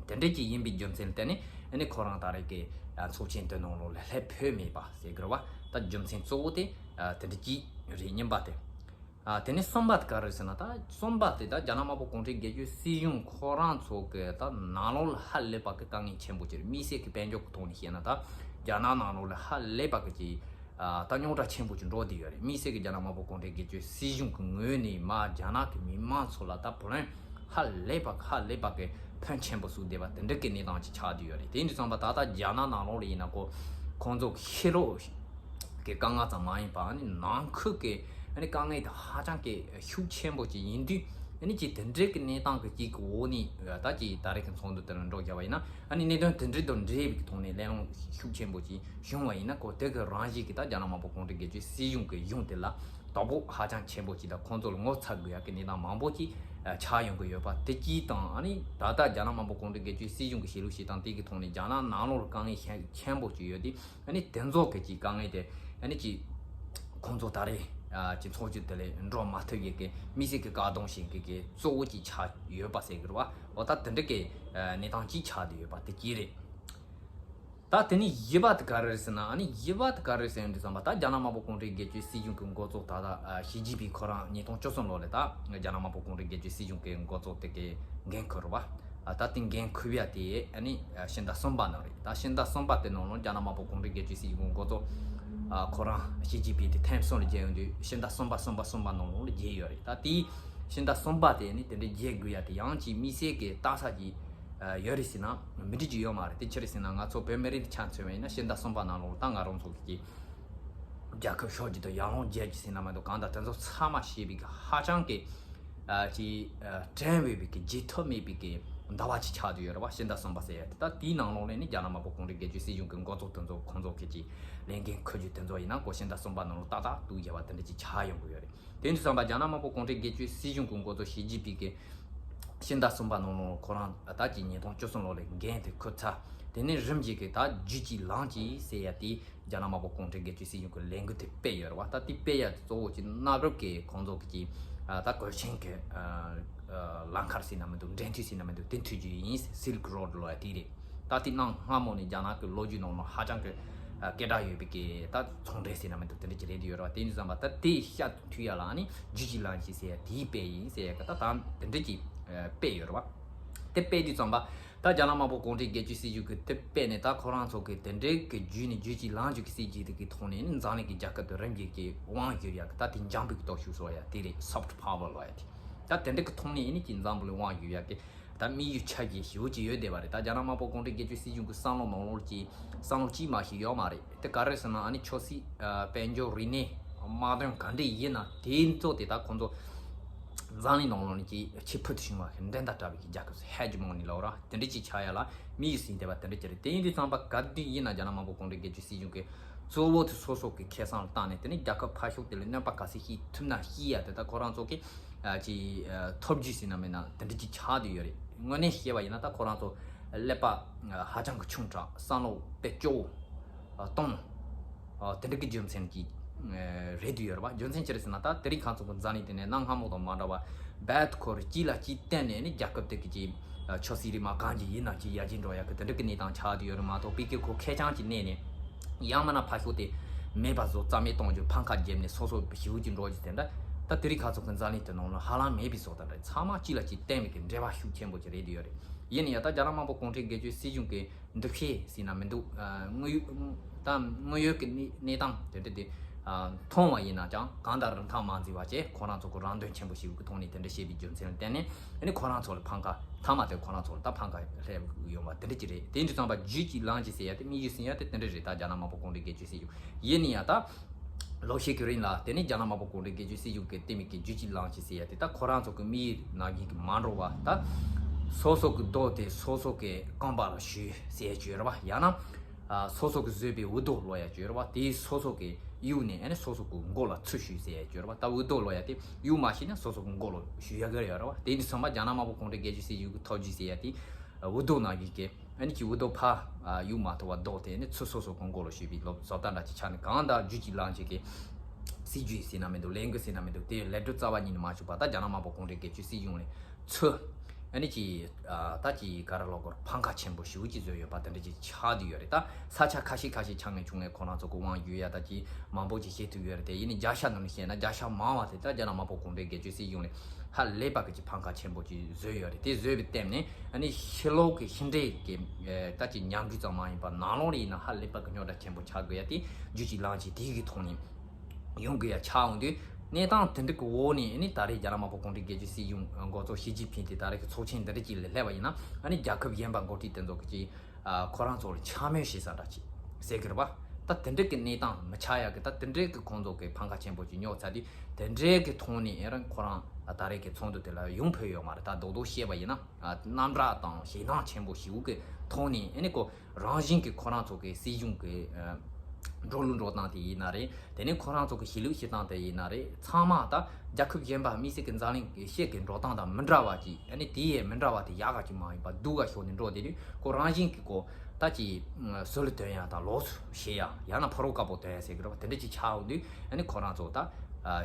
དེ་འདྲ་ཅིག་ཡིན་པའི་རྒྱུ་མཚན་ལ་བརྟེན་ནས་ཨ་ནི་ཁོ་རང་ད་རེས་ཀྱི་ཚོགས་ཆེན་དེ་ནང་ལོགས་ལ་སླེབས་ཕོད་མེད་པ་ཟེར་དགོས་རེད་བ། ད་རྒྱུ་མཚན་གཙོ་བོ་དེ་དེ་འདྲ་ཅིག་རེད། གཉིས་པ་དེ། ཨ། དེ་ནས་གསུམ་པ་དེ་ག་རེ་ཟེར་ན། ད་གསུམ་པ་དེ་ད་རྒྱ་ནག་དམར་པོ་གུང་ཁྲན་སྒེར་གཅོད་སྲིད་གཞུང་ཁོ་རང་ཚོ་གི་ད་ནང་ལོགས་ལ་ཧ་ལས་པ་གི་དཀའ་ངལ་ཆེན་པོ་ཅིག་རེད། དམིགས་བསལ་གྱི་དཔལ་འབྱོར་གྱི་ཐོག་ནས་བཤད་ན། ད་རྒྱ་ནག་ནང་ལོགས་ལ་ཧ་ལས་པ་གི་ཅིག་ཨ། ད་རྙོག་དྲ་ཆེན་པོ་ཅིག་འགྲོ་བསྡད་ཡོད་རེད། དམིགས་བསལ་གྱི་རྒྱ་ནག་དམར་པོ་གུང་ཁྲན་སྒེར་གཅོད་སྲིད་གཞུང་གི་ངོས་ནས་མར་རྒྱ་ནག་གི་མི་མང་ཚོ་ལ་ད་བུ་ལོན་ཧ་ལས་པ་ཧ་ལས་པ་གི་ཕོན་ཆེན་པོ་བཟོས་བསྡད་པ་དེ་འདྲ་གི་གནས་སྟངས་ཅིག་ཆགས་བསྡད་ཡོད་རེད། དེ་ཡིན་དུས་ཙམ་པ་ད་ལྟ་རྒྱ་ནག་ནང་ལོགས་ལ་ཡིན་ན་ཁོ་ཁོང་ཚོ་ཕྱི་ལོགས་གི་དཀའ་ངལ་ཙམ་མ་ཡིན་པ། ཨ་ནི་ནང་ཁུལ་གྱི་ཨ་ནི་དཀའ་ངལ་དེ་ཧ་ཅང་གི་ཤུགས་ཆེན་པོ་ཅིག་ཡིན་དུས། ཨ་ནི་ཅིག་དེ་འདྲའི་གི་གནས་སྟངས་ཀྱི་ཅིག་གི་འོག་ནས་ད་ཅིག་ད་རེས་ཀྱི་ཚོགས་འདུ་དེ་ལ་འགྲོ་བཞག་པ་ཡིན་ན། ཨ་ནི་གནད་དོན་དེ་འདྲའི་དང་འབྲེལ་བའི་ཐོག་ནས་གླེང་སློང་ཤུགས་ཆེན་པོ་ཅིག་བྱུང་བ་ཡིན་ན། ཁོ་དེ་གི་རང་བཞིན་གྱིས་ད་རྒྱ་ནག་དམར་པོ་གུང་ཁྲན་སྒེར་གཅོད་སྲིད་གཞུང་གི་གཞུང་དེ་ལ་དོ་ཕོག་ཧ་ཅང་ཆེན་པོ་ཅིག་དང་། ཁོང་ཚོ་ལ་ངོ་ཚ་དགོས་ཡག་གི་གནས་སྟངས་མང་པོ་ཅིག་ཆགས་ཡོང་གི་ཡོད་པ་དེ་གཅིག་དང་། ཨ་ནི་ད་ལྟ་རྒྱ་ནག་དམར་པོ་གུང་ཁྲན་སྒེར་གཅོད་སྲིད་གཞུང་གི་བྱེད་ལུགས་བྱེད་སྟངས་དེ་གི་ཐོག་ནས་རྒྱ་ནག་ནང་ལོགས་ལ་དཀའ་ངལ་ཆེན་པོ་ཅིག་ཡོད་དུས། ཨ་ནི་དེ་ཚོ་གི་ཅིག་དཀའ་ངལ་དེ་ཨ་ནི་ཅིག་ཁོང་ཚོ་ད་རེས་ཨ་ཅིག་ཚོགས་ཆུང་དེ་ལ་འགྲོ་མ་ཐུབ་ཡས་ཀྱི་དམིགས་བསལ་གྱི་བཀག་སྡོམ་བྱེད་མཁན་གྱི་གཙོ་བོ་ཅིག་ཆགས་ཡོད་པ་ཟེར་གྱི་རེད་བ། འོ་ད་དེ་འདྲ་གི་ཨ་གནས་སྟངས་ཅིག་ཆགས་བསྡད་ཡོད་པ་དེ་གཅིག་རེད། ད་དེ་ནས་བཞི་པ་དེ་ག་རེ་རེད་ཟེར་ན། ཨ་ནི་བཞི་པ་དེ་ག་རེ་རེད་ཟེར་ཡོང་དུས་ཙམ་པ། ད་རྒྱ་ནག་དམར་པོ་གུང་ཁྲན་སྒེར་གཅོད་སྲིད་གཞུང་གི་འགོ་གཙོ་ད་ལྟ་ཨ་ཞི་ཅིན་ཕིང་ཁོ་རང་ཉིས་སྟོང་བཅུ་གསུམ་ལོ་ལ་ད་རྒྱ་ནག་དམར་པོ་གུང་ཁྲན་སྒེར་གཅོད་སྲིད་གཞུང་གི་འགོ་གཙོ་དེ་གི་འགན་འཁུར་བ། ཨ་ད་དེ་འགན་འཁུར་ཡ་དེ་ཨ་ནི་ཨ་ཕྱི་ཟླ་གསུམ་པ་ནང་རེད། ད་ཕྱི་ཟླ་གསུམ་པ་དེ་ནང་ལོགས་རྒྱ་ནག་དམར་པོ་གུང་ཁྲན་སྒེར་གཅོད་སྲིད་གཞུང་གི་འགོ་གཙོ་ཨ་ཁོ་རང་ཞི་ཅིན་ཕིང་དེ་ཐེངས་གསུམ་ལ་བརྗེ་ཡོང་དུས། ཕྱི་ཟླ་གསུམ་པ་གསུམ་པ་གསུམ་པ་ནང་ལོགས་ལ་བརྗེ་ཡོད་རེད། ད་དེའི་ཕྱི་ཟླ་གསུམ་པ་དེ་ནི་དེ་འདྲའི་བརྗེ་དགོས་ཡ་དེ་ཡང་ཅིག་དམིགས་བསལ་གྱི་ལྟ་ས་ཅིག་ཡོད་རེད་ཟེར་ན་མི་འགྲིག་ཅིག་ཡོད་མ་རེད། དེ་ཅི་རེད་ཟེར་ན། ང་ཚོ་བོད་མི་རིགས་དེ་ཆ་མཚོན་པ་ཡིན་ན། ཕྱི་ཟླ་གསུམ་པ་ནང་ལོགས་ད་ང་རང་ཚོ་གི་རྒྱལ་ཁབ་ཕྱོགས་བསྒྱུར་དང་ཡར་ལངས་རྒྱས་ཀྱི་ཟེར་ན་མི་འདུག་གང་ལྟར་དེ་ཚོ་ཚང་མ་ཞེས་པའི་གི་ཧ་ཅང་གི་ཨ་ཅིག་ཨ་དྲན་འོས་པའི་གི་བརྗེད་ཐབས་མེད་པའི་གི་ཟླ་བ་ཅིག་ཆགས་བསྡད་ཡོད་རེད་བ། ཕྱི་ཟླ་གསུམ་པ་ཟེར་ཡ་དེ། ད་དེའི་ནང་ལོགས་ནས་ནི་རྒྱ་ནག་དམར་པོ་གུང་ཁྲན་སྒེར་གཅོད་སྲིད་གཞུང་གི་འགོ་གཙོ་དེ་ཚོ་ཁོང་ཚོ་གི་ཅིག་ལས་འགན་འཁུར་རྒྱུ་དེ་ཚོ་ཡིན་ན། ཁོ་ཕྱི་ཟླ་གསུམ་པ་ནང་ལོགས་ཏག་ཏག་ཏུ་བརྗེ་བ་དེ་འདྲ་ཅིག་ཆགས་ཡོང་གི་ཡོད་རེད། དེ་ཡིན་དུས་ཙམ་པ་རྒྱ་ནག་དམར་པོ་གུང་ཁྲན་སྒེར་གཅོད་སྲིད་གཞུང་གི་འགོ་གཙོ་ཞི་ཅིན་ཕིང་གིས་ཕྱི་ཟླ་གསུམ་པ་ནང་ལོགས་ཁོ་རང་ད་ཅིག་ཉིས་སྟོང་བཅུ་གསུམ་ལོ་ལ་འགན་དེ་འཁུར་ཚར། དེ་ནས་རིམ་བཞིན་གྱི་ད་བརྒྱུད་ཅིག་ལངས་ཅིག་ཟེར་ཡ་དེ་རྒྱ་ནག་དམར་པོ་གུང་ཁྲན་སྒེར་གཅོད་སྲིད་གཞུང་གི་ལས་འགུལ་དེ་སྤེལ་ཡོད་རེད་བ། ད་དེ་སྤེལ་ཡ་དེ་གཙོ་བོ་ཅིག་གནའ་རབས་ཀྱི་ཁོང་ཚོ་གི་ཅིག་ཨ་ད་གོས་ཆེན་གྱི་ཨ་ཨ་ལམ་ཁ་ཟེར་ན་མི་འདུག་འབྲེལ་མཐུད་ཟེར་ན་མི་འདུག་དེ་མཐུད་རྒྱུ་ཡིན། Silk Road ལབ་ཡ་དེ་རེད། ད་དེ་གནའ་སྔ་མོ་ནས་རྒྱ་ནག་གི་ལོ་རྒྱུས་ནང་ལ་ཧ་ཅང་གི་ཨ་སྐད་གྲགས་ཡོད་པའི་གི་ད་ཚོང་འབྲེལ་ཟེར་ན་མི་འདུག་དེ་འདྲ་ཅིག་རེད་ཡོད་རེད་བ། དེ་ཡིན་ཙམ་པ་ད་དེ་ཤ་མཐུད་ཡ་ལ་ཨ་ནི་བརྒྱུད་ཅིག་ལངས་ཅིག་ཟེར་ཡ་དེ་སྤེལ་ཡིན་ཟེར་ཡ་གི་ད་ད་དེ་འདྲ་ཅིག་ཨ་སྤེལ་ཡོད་རེད་བ། དེ་སྤེལ་དུས་ཙམ་པ་ད་རྒྱ་ནག་དམར་པོ་གུང་ཁྲན་སྒེར་གཅོད་སྲིད་གཞུང་གིས་དེ་སྤེལ་ནས། ད་ཁོ་རང་ཚོ་གིས་དེ་འདྲའི་གི་བརྒྱུད་ནས་བརྒྱུད་ཅིག་ལངས་ཅིག་གི་སྲིད་ཇུས་དེ་གི་ཐོག་ནས་ནི་འཛམ་གླིང་གི་རྒྱལ་ཁབ་དེ་རིམ་གྱིས་ཀྱི་དབང་བསྒྱུར་ཡག་གི་ད་དེ་འཇམ་པའི་གི་སྟོབས་ཤུགས་ཟེར་ཡ་དེ་རེད། Soft Power ལབ་ཡ་དེ། ད་དེ་འདྲ་གི་ཐོག་ནས་ནི་ཅིག་འཛམ་བུ་གླིང་དབང་བསྒྱུར་ཡག་གི་ད་དམིགས་ཡུལ་ཆ་རྐྱེན་ཞེ་པོ་ཅིག་ཡོད་བསྡད་པ་རེད། ད་རྒྱ་ནག་དམར་པོ་གུང་ཁྲན་སྒེར་གཅོད་སྲིད་གཞུང་གི་བསམ་བློ་ནང་ལོགས་ཀྱི་བསམ་བློ་གཅིག་མ་ཞིག་ཡོད་མ་རེད། དེ་ག་རེ་ཟེར་ན། ཨ་ནི་ཆོས་སྲིད་ཨ་དཔལ་འབྱོར་རིག་གནས་དམག་དོན་ག་འདྲ་ཡིན་ན་དེ་ཚོ་དེ་ད་ཁོང་ཚོ་འཛམ་གླིང་ནང་ལོགས་ནས་ཀྱི་ཁྱད་འཕགས་དུ་བྱུང་བ་ཞིག་འགྲན་ཟླ་བྲལ་བའི་གི་རྒྱལ་ཁབ་ཧེ་ཇི་མོ་ནི་ལབ་ར་དེ་འདྲ་ཅིག་ཆགས་ཡ་ལ་དམིགས་ཡུལ་ཟིན་བསྡད་པ་དེ་འདྲ་ཅིག་རེད། དེ་ཡིན་དུས་ཙམ་པ་ག་དུས་ཡིན་ན་རྒྱ་ནག་དམར་པོ་གུང་ཁྲན་སྒེར་གཅོད་སྲིད་གཞུང་གི་གཙོ་བོ་དེ་སོ་སོ་གི་ཁེ་བཟང་ལ་བལྟས་ནས། དེ་ནི་རྒྱལ་ཁབ་ཕར་ཕྱོགས་དེ་ལ་གནོད་པ་ག་ཚད་བྱེད་ཐུབ་ན་བྱེད་ཡ་དེ་ད་ཁོ་རང་ཚོ་གི་ཨ་ཅིག་ཨ་ཐབས་ཇུས་ཟེར་ན་མིན་ན་དེ་འདྲ་ཅིག་ཆགས་བསྡད་ཡོད་རེད། དངོས་གནས་བཤད་པ་ཡིན་ན་ད་ཁོ་རང་ཚོ་ཀླད་པ་ཨ་ཧ་ཅང་གི་ཆུང་དྲགས། བསམ་བློ་དཔེ་སྐྱོ་བོ་ཨ་གཏོང་ཨ་དེ་འདྲ་གི་རྒྱུ་མཚན་གྱིས་ཨ་རེད་བསྡད་ཡོད་རེད་བ། རྒྱུ་མཚན་ཅི་རེད་ཟེར་ན། ད་དེ་རིང་ཁོང་ཚོ་གི་འཛམ་གླིང་དེ་ནས་གནའ་སྔ་མོ་དང་མ་འདྲ་བ་རྦད་ཁོ་རང་གཅིག་ལ་གཅིག་བརྟེན་ནས་ནི་རྒྱལ་ཁབ་དེ་གི་ཅིག་ཨ་ཆབ་སྲིད་རིས་མ་གང་ཅིག་ཡིན་ན་ཅིག་ཡར་རྒྱས་འགྲོ་ཡག་གི་དེ་འདྲ་གི་གནས་སྟངས་ཆགས་བསྡད་ཡོད་རེད་མ་གཏོགས། དཔེ་ཀི་ཁོ་ཁེར་རྐྱང་ཅིག་གནས་ནས་ཡང་མིན་ན་ཕར་ཕྱོགས་དེ་མེད་པ་བཟོ་རྩ་མེད་གཏོང་རྒྱུ་ཕམ་ཁ་བརྒྱབ་ནས་སོ་སོ་ཞེ་པོ་ཅིག་འགྲོ་རྒྱུ་དེ་འདྲ་ ད་དེ་རིང་ཁ་ཚོ་གི་འཛམ་གླིང་དེ་ནང་ལ་ཧ་ལམ་མེད་པའི་བཟོ་ལྟ་འདྲ། ཚང་མ་གཅིག་ལ་གཅིག་བརྟེན་པའི་གི་འབྲེལ་བ་ཤུགས་ཆེན་པོ་ཅིག་རེད་དུ་ཡོད་རེད། ཡིན་ན་ཡང་ད་རྒྱ་ནག་དམར་པོ་གུང་ཁྲན་སྒེར་གཅོད་སྲིད་གཞུང་གི་འདུ་ཤེས་ཟེར་ན་མི་འདུག་དངོས་ཡོད་ད་དངོས་ཡོད་ཀྱི་གནས་གནས་སྟངས་དེ་འདྲ་དེ་མཐོང་བ་ཡིན་ན་ཀྱང་གང་ལྟར་རིན་ཐང་མ་འཛིན་པ་བྱས། ཁོ་རང་ཚོ་གི་རང་དོན་ཆེན་པོ་ཞིག་གི་ཐོག་ནས་དེ་འདྲ་བཤད་པའི་རྒྱུ་མཚན་ལ་བརྟེན་ནས་ཨ་ནི་ཁོ་རང་ཚོ་ལ་ཕམ་ཁ་མཐའ་མ་དེ་ཁོ་རང་ཚོ་ལ་ད་ཕམ་ཁ་སླེབས་ཡོང་བ་དེ་འདྲ་ཅིག་རེད། དེ་འདྲ་ཙམ་པ་རྒྱུད་ཀྱི་ལམ་གྱི་ཟེར་ཡ་དེ་དམིགས་ཡུལ་ཟིན་ཡ་དེ་དེ་འདྲ་རེད། ད་རྒྱ་ནག་དམར་པོ་གུང་ཁྲན་སྒེར་གཅོད་སྲིད་གཞུང་ཡིན་ན་ཡང་ད། ལོ་ཤས་ཀྱི་རིང་ལ་དེ་ནི་རྒྱ་ནག་དམར་པོ་གུང་ཁྲན་སྒེར་གཅོད་སྲིད་གཞུང་གི་བསྟན་མི་གི་རྒྱུད་ཀྱི་ལམ་གྱི་ཟེར་ཡ་དེ་ད་ཁོ་རང་ཚོ་གི་དམིགས་ཡུལ་ནང་བཞིན་གྱི་མ་འགྲོ་བ། ད་སོ་སོ་གི་རྡོ་དེ་སོ་སོ་གི་རྐང་པ་ལ་གཞུས་ཟེར་ཡ་ཅིག་ཡོད་རེད་བ། ཡང་ན་ཨ་སོ་སོ་གི་བཟོས་པའི་འུར་རྡོ་ལོག་ཡ་ཅིག་ཡོད་རེད་བ། དེ་སོ་སོ་གི་གཡུག་ནས་ཨ་ནི་སོ་སོ་གི་མགོ་ལ་ཚུར་གཞུས་ཟེར་ཡ་ཅིག་ཡོད་རེད་བ། ད་འུར་རྡོ་ལོག་ཡ་དེ་གཡུག་མ་ཤེས་ན་སོ་སོ་གི་མགོ་ལ་གཞུས་ཡ་གི་ཡོད་རེད་བ། དེ་འདྲ་ཚང་མ་རྒྱ་ནག་དམར་པོ་གུང་ཁྲན་སྒེར་གཅོད་སྲིད་གཞུང་གི་ཐབས་ཇུས་ཟེར་ཡ་དེ་འུར་རྡོ་ནང་བཞིན་གྱི། ཨ་ནི་ཅིག་འུར་རྡོ་ཕར་གཡུག་མ་ཐུབ་པ་རྡོ་དེ་ནི་ཚུར་སོ་སོ་གི་མགོ་ལ་གཞུས་པའི་ལོ་བཟོ་ལྟ་འདྲ་ཅིག་ཆགས་ནས། གང་ལྟར་རྒྱུད་ཀྱི་ལམ་ཅིག་གི་སྲིད་ཇུས་ཟེར་ན་མི་འདུག་ལས་འགུལ་ཟེར་ན་མི་འདུག་དེ་ལས་འགུལ་རྩ་བ་ཉིད་ནས་མ་བྱུང་བ། ད་རྒྱ་ནག་དམར་པོ་གུང་ཁྲན་སྒེར་གཅོད་སྲིད་གཞུང་ནས་ཚུར་ཨ་ནི་ཅིག་ད་ཅིག་ག་རེ་ལབ་དགོས་རེད། ཕམ་ཁ་ཆེན་པོ་ཞེ་པོ་ཅིག་བཟོས་ཡོད་པ་དེ་འདྲ་ཅིག་ཆགས་བསྡད་ཡོད་རེད། ད་ས་ཆ་ཁ་ཤས་ཁ་ཤས་ཆགས་ངེས་བྱུང་ངེས་ཁོ་རང་ཚོ་གི་དབང་བསྒྱུར་ཡ་ད་ཅིག་མང་པོ་ཅིག་བྱེད་ཐུབ་ཡོད་རེད། དེ་ཡིན་ནའི་བརྒྱ་ཆ་ནང་ནས་བཤད་ན་བརྒྱ་ཆ་མང་བ་དེ་ད་རྒྱ་ནག་དམར་པོ་གུང་ཁྲན་སྒེར་གཅོད་སྲིད་གཞུང་ནས་ཧ་ལས་པ་གི་ཅིག་ཕམ་ཁ་ཆེན་པོ་ཅིག་བཟོས་ཡོད་རེད། དེ་བཟོས་པའི་སྟེང་ནས་ཨ་ནི་ཕྱི་ལོགས་ཀྱི་ཕྱི་འབྲེལ་གྱི་ད་ཅིག་ཉམས་རྒུད་ཙམ་མ་ཡིན་པར་ནང་ལོགས་ལ་ཡིན་ན་ཧ་ལས་པ་གི་རྙོག་དྲ་ཆེན་པོ་ཆགས་དགོས་ཡ་དེ་རྒྱུད་ཀྱི་ལམ་ཅིག་དེ་གི་ཐོག་ནས་ཡོང་དགོས་ཡ་ཆགས་འོང་དུས། གནས་སྟངས་དེ་འདྲ་གི་འོག་ནས་ཨ་ནི་ད་རེས་རྒྱ་ནག་དམར་པོ་གུང་ཁྲན་སྒེར་གཅོད་སྲིད་གཞུང་འགོ་གཙོ་ཞི་ཅིན་ཕིང་དེ་ད་རེས་ཀྱི་ཚོགས་ཆེན་འདི་འདྲ་ཅིག་ལ་སླེབས་པ་ཡིན་ན་ཨ་ནི་རྒྱལ་ཁབ་གཞན་པ་འགོ་ཁྲིད་དེ་ཚོ་གི་ཅིག་ཨ་ཁོ་རང་ཚོ་ལ་ཆ་མེད་བྱེད་ས་འདྲ་ཅིག་ཟེར་གི་རེད་པ། ད་དེ་འདྲ་གི་གནས་སྟངས་མི་ཆགས་ཡག་གི་ད་དེ་འདྲ་གི་ཁོང་ཚོ་གི་ཕམ་ཁ་ཆེན་པོ་ཅིག་རྙོག་ཚར་དུས། དེ་འདྲ་གི་ཐོག་ནས་ཨེ་རང་ཁོ་རང་ད་རེས་ཀྱི་ཚོགས་འདུ་དེ་ལ་ཡོང་ཕོད་ཡོད་མ་རེད། ད་རྡོག་རྡོག་བཤད་པ་ཡིན་ན་རྣམ་གྲངས་དང་ཞེད་སྣང་ཆེན་པོ་ཞེ་པོ་གི་ཐོག་ནས་ཨེ་ནི་ཁོ་རང་བཞིན་གི་ཁོ་རང་ཚོ་གི་སྲིད་གཞུང་གི་འགྲོ་ལུགས་འགྲོ་སྟངས་དེ་ཡིན་ན་རེད། དེ་ནས་ཁོ་རང་ཚོ་གི་གཞིས་ལུས་གཞིས་སྟངས་དེ་ཡིན་ན་རེད། ཚང་མ་ད་རྒྱལ་ཁབ་གཞན་པ་དམིགས་བསལ་གྱི་འཛམ་གླིང་གི་ཤེད་ཀྱི་འགྲོ་སྟངས་དང་མི་འདྲ་བ་ཅིག་ཨ་ནི་དེ་ཡས་མི་འདྲ་བ་དེ་ཡག་ག་ཅིག་མ་ཡིན་པ་སྡུག་ག་ཕྱོགས་ནས་འགྲོ་བསྡད་དུས། ཁོ་རང་བཞིན་གྱི་ཁོ་ད་ཅིག་སྲོལ་དོན་ཡ་དང་ལོགས་སུ་བྱེད་ཡ་ཡང་ན་ཕ་རོལ་དཀར་པོ་དོན་ཡ་ཟེར་གི་རེད་པ། དེ་འདྲ་ཅིག་ཆགས་འོང་དུས་ཨ་ནི་ཁོ་རང་ཚོ་ད་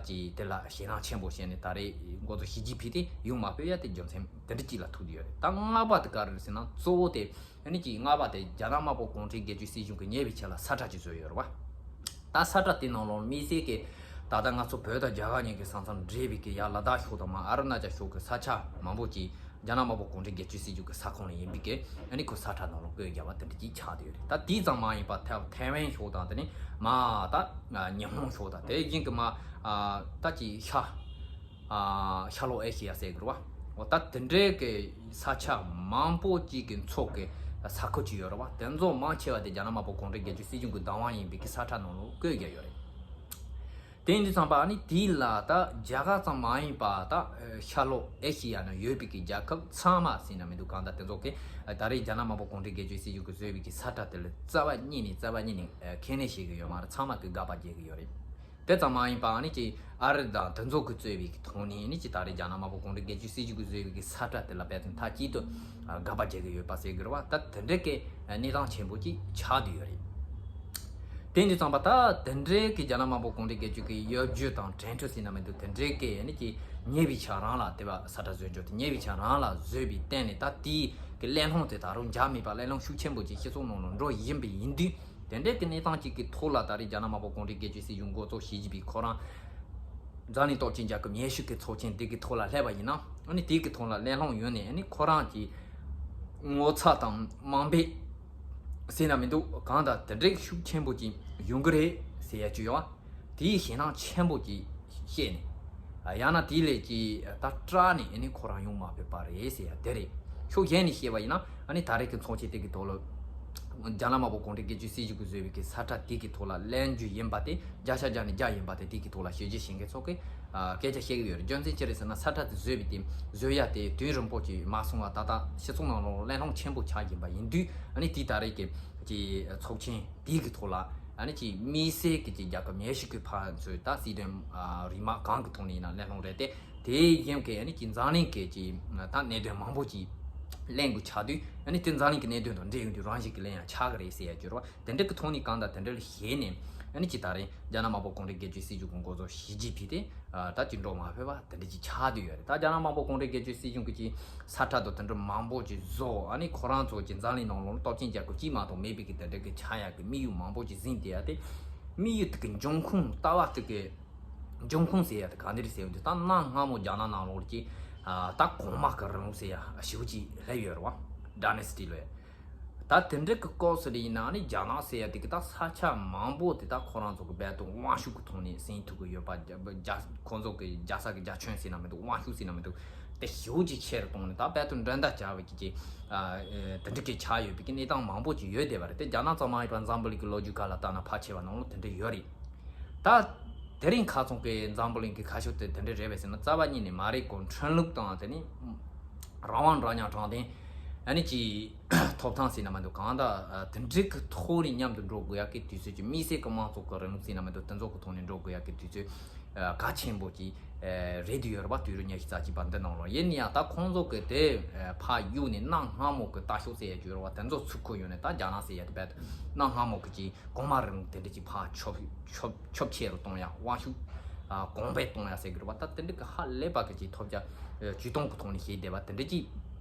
ཅིག་དེ་ལ་ཞེད་སྣང་ཆེན་པོ་བྱས་ནས་ད་རེས་འགོ་གཙོ་ཞི་ཅིན་ཕིང་དེ་ཡོང་མ་ཕོད་ཡ་དེ་རྒྱུ་མཚན་དེ་འདྲ་ཅིག་ལ་ཐུག་བསྡད་ཡོད་རེད། ད་ལྔ་པ་དེ་ག་རེ་རེད་ཟེར་ན། གཙོ་བོ་དེ་ཨ་ནི་ཅིག་ལྔ་པ་དེ་རྒྱ་ནག་དམར་པོ་གུང་ཁྲན་སྒེར་གཅོད་སྲིད་གཞུང་གིས་ཉེ་བའི་ཆར་ལ་ས་ཁྲ་ཅིག་བཟོས་ཡོད་རེད་པ། ད་ས་ཁྲ་དེ་ནང་ལོགས་དམིགས་བསལ་གྱི་ད་ལྟ་ང་ཚོ་བོད་དང་རྒྱ་གར་གཉིས་ཀྱི་ས་མཚམས་འབྲེལ་བའི་གི་ཡ་ལ་དྭགས་ཕྱོགས་དང་མ་ཨ་རུ་ན་ཅལ་ཕྱོགས་ཀྱི་ས་ཆ་མང་པོ་ཅིག་རྒྱ་ནག་དམར་པོ་གུང་ཁྲན་སྒེར་གཅོད་སྲིད་གཞུང་གི་ས་ཁོངས་ནས་ཡིན་པའི་གི་ཨ་ནི་ཁོ་ས་ཁྲ་ནང་ལོགས་བཀོད་རྒྱབ་པ་དེ་འདྲ་ཅིག་ཆགས་བསྡད་ཡོད་རེད། ད་དེ་ཙམ་མ་ཡིན་པར་ཐའེ་ཐའེ་ཝན་ཕྱོགས་དང་དེ་ནས་མ་ད་ཉི་ཧོང་ཕྱོགས་དང་དེ་བཞིན་གྱི་མ་ད་ཅིག་ཤ་ཤ་ལོག་ཨེ་ཤི་ཡ་ཟེར་གི་རེད་པ། འོ་ད་དེ་འདྲའི་གི་ས་ཆ་མང་པོ་ཅིག་གི་ཚོགས་ཀྱི་ས་ཁུལ་ཅིག་ཡོད་རེད་པ། དེ་ཚོ་མང་ཆེ་བ་དེ་རྒྱ་ནག་དམར་པོ་གུང་ཁྲན་སྒེར་གཅོད་སྲིད་གཞུང་གི་བདག་དབང་ཡིན་པའི་གི་ས་ཁྲ་ནང་ལོགས་བཀོད་རྒྱབ་ཡོད་རེད། དེ་ཡིན་དུས་ཙམ་པ་ཨ་ནི་དེ་ལ་ད་རྒྱ་གར་ཙམ་མ་ཡིན་པ་ད་ཤ་ལོག་ཨེ་ཤི་ཡ་ན་ཡོད་པའི་གི་རྒྱལ་ཁབ་ཚང་མ་ཟེར་ན་མི་འདུག་གང་ལྟར་དེ་ཚོ་གི་ད་རེས་རྒྱ་ནག་དམར་པོ་གུང་ཁྲན་སྒེར་གཅོད་སྲིད་གཞུང་གིས་བཟོས་པའི་གི་ས་ཁྲ་དེ་ལ་རྩ་བ་ཉིད་ནས་རྩ་བ་ཉིད་ནས་ཁས་ལེན་བྱེད་གི་ཡོད་མ་རེད། ཚང་མ་གི་དགག་པ་རྒྱག་གི་ཡོད་རེད། དེ་ཙམ་མ་ཡིན་པ་ཨ་ནི་ཅིག་ཨ་རི་དང་དེ་ཚོ་གི་གཙོས་པའི་གི་ཐོག་ནས་ཨ་ནི་ཅིག་ད་རེས་རྒྱ་ནག་དམར་པོ་གུང་ཁྲན་སྒེར་གཅོད་སྲིད་གཞུང་གིས་བཟོས་པའི་གི་ས་ཁྲ་དེ་ལ་རྦད་དེ་མཐའ་གཅིག་ཏུ་དགག་པ་རྒྱག་གི་ཡོད་པ་ཟེར་གི་རེད་པ། ད་དེ་འདྲའི་གི་གནས་སྟངས་ཆེན་པོ་ཅིག་ཆགས་བསྡད་ཡོད་རེད། དེ་འདྲ་ཙམ་པ་ད་དེ་འདྲའི་གི་རྒྱ་ནག་དམར་པོ་གུང་ཁྲན་སྒེར་གཅོད་ཀྱི་ཡོ་རྒྱུས་དང་དྲན་འཕྲུལ་ཟེར་ན་མི་འདུག་དེ་འདྲའི་གི་ཨ་ནི་ཅིག་ཉེ་བའི་ཆར་རང་ལ་དེ་བ་ས་ཁྲ་བཟོས་འཇོག་དེ་ཉེ་བའི་ཆར་རང་ལ་བཟོས་པའི་སྟེང་ནས་ད་དེའི་གི་གླེང་སློང་དེ་ད་རུང་འཇགས་མེད་པ་གླེང་སློང་ཤུགས་ཆེན་པོ་ཅིག་སྤྱི་ཚོགས་ནང་ལ་འགྲོ་བཞིན་པ་ཡིན་དུས། དེ་འདྲའི་གི་གནས་སྟངས་གཅིག་གི་ཐོག་ལ་ད་རེས་རྒྱ་ནག་དམར་པོ་གུང་ཁྲན་སྒེར་གཅོད་སྲིད་གཞུང་འགོ་གཙོ་ཞི་ཅིན་ཕིང་ཁོ་རང་འཛམ་གླིང་སྟོབས་ཆེན་རྒྱལ་ཁབ་ཉི་ཤུ་གི་ཚོགས་ཆེན་དེ་གི་ཐོག་ལ་སླེབས་པ་ཡིན་ན། ཨ་ནི་དེ་གི་ཐོག་ལ་གླེང་སློང་ཡོད་ནས་ཨ་ནི་ཁོ་རང་གི་ངོ་ཚ་དང་དམའ་འབེབས་ཟེར་ན་མི་འདུག་གང་ལྟར་དེ་འདྲའི་ཤུགས་ཆེན་པོ་ཅིག་ཡོང་གི་རེད་ཟེར་ཡ་ཅིག་ཡོད། དེའི་ཞེད་སྣང་ཆེན་པོ་ཅིག་བཤད་ནས། ཡང་ན་དེ་ལས་ཀྱི་ད་སྐྲག་ནས་ཨ་ནི་ཁོ་རང་ཡོང་མ་ཕོད་པ་རེད་ཟེར་ཡ་དེ་རེད། ཕྱོགས་གཞན་ནས་བཤད་པ་ཡིན་ན་ཨ་ནི་ད་རེས་ཀྱི་ཚོགས་ཆེན་དེ་གི་ཐོག་ལ་རྒྱ་ནག་དམར་པོ་གུང་ཁྲན་སྒེར་གཅོད་སྲིད་གཞུང་གིས་བཟོས་པའི་གི་ས་ཁྲ་དེ་གི་ཐོག་ལ་གླེང་རྒྱུ་ཡིན་པ་དེ་བརྒྱ་ཆ་བརྒྱ་ནས་བརྒྱ་ཡིན་པ་དེ་དེ་གི་ཐོག་ལ་ཞིབ་འཇུག་བྱེད་མཁན་ཚོ་གིས་སྐད་ཆ་བཤད་གི་ཡོད་རེད། རྒྱུ་མཚན་ཅི་རེད་ཟེར་ན་ས་ཁྲ་དེ་བཟོས་པའི་དེ་བཟོ་ཡ་དེ་དུས་རིང་པོ་ཅིག་མ་སོང་བ་ད་ལྟ་སྤྱི་ཚོགས་ནང་ལ་གླེང་སློང་ཆེན་པོ་ཆགས་བཞིན་པ་ཡིན་དུས་ཨ་ནི་དེ་ད་རེས་ཀྱི་ཀྱི་ཚོགས་ཆེན་དེའི་གི་ཐོག་ལ་ཨ་ནི་ཀྱི་དམིགས་བསལ་གྱི་ཀྱི་རྒྱལ་ཁབ་ཉི་ཤུ་གི་ཕན་ཚུན་ད་སྲིད་དོན་རིས་མ་གང་གི་ཐོག་ནས་ཡིན་ན་གླེང་སློང་རེད་དེ། དེའི་རྐྱེན་གྱིས་ཨ་ནི་ཀྱི་འཛམ་གླིང་གི་ཀྱི་ད་གནད་དོན་མང་པོ་ཅིག་གླེང་དགོས་ཆགས་དུས་ཨ་ནི་དེ་འཛམ་གླིང་གི་གནད་དོན་དང་འབྲེལ་ཡོང་དུས་རང་བཞིན་གྱི་གླེང་ཡ་ཆགས་ཀྱི་རེད་ཟེར་ཡ་གྱུར་བ་དེ་འདྲ་གི་ཐོག་ནས་གང་ལྟར་དེ་འདྲ་ལ་ཞེད་ནས་ཨ་ནི་ཀྱི་ད་རེས་རྒྱ་ནག་དམར་པོ་གུང་ཁྲན་སྒེར་གཅོད་སྲིད་གཞུང་གི་འགོ་གཙོ་ཞི་ཅིན་ཕིང་དེ། ད་ཅིག་འགྲོ་མ་ཕོད་པ་དེ་འདྲ་ཅིག་ཆགས་བསྡད་ཡོད་རེད། ད་རྒྱ་ནག་དམར་པོ་གུང་ཁྲན་སྒེར་གཅོད་སྲིད་གཞུང་གི་ཅིག་ས་ཁྲ་དང་དེ་འདྲ་མང་པོ་ཅིག་བཟོ། ཨ་ནི་ཁོ་རང་ཚོ་ཅིག་འཛམ་གླིང་ནང་ལོགས་སྟོབས་ཆེན་རྒྱལ་ཁབ་གཅིག་མ་གཏོགས་མེད་པའི་གི་དེ་འདྲ་གི་ཆགས་ཡག་གི་དམིགས་ཡུལ་མང་པོ་ཅིག་ཟིན་བསྡད་ཡ་དེ། དམིགས་ཡུལ་དེ་གི་འབྱུང་ཁུངས་ལྟ་བ་དེ་གི་ འབྱུང་ཁུངས་ཟེར་ཡ་དེ་ག་འདི་རེད་ཟེར་ཡོང་དུས། ད་གནའ་སྔ་མོ་རྒྱ་ནག་ནང་ལོགས་ཀྱི་ཨ་ད་གོང་མ་གི་རིང་ལུགས་ཟེར་ཡ་ཞེ་པོ་ཅིག་སླེབས་ཡོད་རེད་བ། ཌའི་ནེ་སི་ཊི་ལབ་ཡ། ད་དེ་འདྲ་གི་སྐབས་སུ་ལ་ཡིན་ན་ནི་རྒྱ་ནག་ཟེར་ཡ་དེ་གི་ད་ས་ཆ་མང་པོ་དེ་ད་ཁོ་རང་ཚོ་གི་རྦད་དེ་དབང་ཤུགས་ཀྱི་ཐོག་ནས་ཟིན་ཐུབ་ཀྱི་ཡོད་པ། རྒྱ་རྒྱ་ཁོང་ཚོ་གི་རྒྱལ་ས་གི་རྒྱ་ཁྱོན་ཟེར་ན་མི་འདུག། དབང་ཤུགས་ཟེར་ན་མི་འདུག། དེ་ཞེ་པོ་ཅིག་ཆེ་རུ་བཏང་ནས། ད་རྦད་དེ་འགྲན་ཟླ་བྱ་བའི་གི་ཅིག་ཨ་ཨེ་དེ་འདྲ་གི་ཆགས་ཡོད་པའི་གི་གནས་སྟངས་མང་པོ་ཅིག་ཡོད་བསྡད་པ་རེད། དེ་རྒྱ་ནག་ཙམ་མ་ཡིན་པར་འཛམ་བུ་གླིང་གི་ལོ་རྒྱུས་སྒང་ལ་བལྟས་ན་ཕལ་ཆེ་བ་ནང་ལོགས་དེ་འདྲ་ཡོད་རེད། ད་དེ་རིང་ཁ་སང་གི་འཛམ་བུ་གླིང་གི་ཁ་ཕྱོགས་དེ་དེ་འདྲ་རེད་པས་ཟེར་ན། རྩ་བ་ཉིད་ནས་མ་རེད་གོ། ཁྲིམས་ལུགས་དང་དེ་ནི་རང་དབང་འདྲ་མཉམ་དྲང་བདེན་ཨ་ནི་ཅིག་ཐོབ་ཐང་ཟེར་ན་མི་འདུག། གང་ལྟར་ཨ་དེ་འདྲའི་གི་ཐོག་ནས་མཉམ་དུ་འགྲོ་དགོས་ཡག་གི་དུས་ཚོད་ཀྱི། དམིགས་བསལ་གྱི་དམངས་གཙོ་གི་རིང་ལུགས་ཟེར་ན་མི་འདུག། དེ་ཚོ་གི་ཐོག་ནས་འགྲོ་དགོས་ཡག་གི་དུས་ཚོད་ཨ་གལ་ཆེན་པོ་ཅིག་ཨ་རེད་དུ་ཡོད་རེད་པ། དུས་རབས་ཉི་ཤུ་རྩ་གཅིག་པ་འདི་ནང་ལོགས། ཡིན་ན་ཡང་ད་ཁོང་ཚོ་གི་དེ་ཨ་ཕར་གཡུག་ནས་གནའ་སྔ་མོ་གི་ལྟ་ཕྱོགས་ཟེར་ཡ་ཅིག་ཡོད་རེད་པ། དེ་ཚོ་ཚུར་ཁུར་ཡོང་ནས། ད་རྒྱ་ནག་ཟེར་ཡ་དེ་རྦད་དེ་གནའ་སྔ་མོ་གི་ཅིག་གོང་མ་རིང་ལུགས་དེ་འདྲ་ཅིག་ཕར་ཁྱབ་ཁྱབ་ཁྱབ་ཆེ་རུ་གཏོང་ཡ། དབང་ཤུགས་ཨ་གོང་འཕེལ་གཏོང་ཡ་ཟེར་གི་རེད་པ། ད་དེ་འདྲ་གི་ཧ་ལས་པ་གི་ཅིག་ཐོབ་རྒྱ་ཨ་ཇུས་གཏོང་གི་ཐོག་ནས་བྱས་བསྡད་པ་དེ་འདྲ་ཅིག་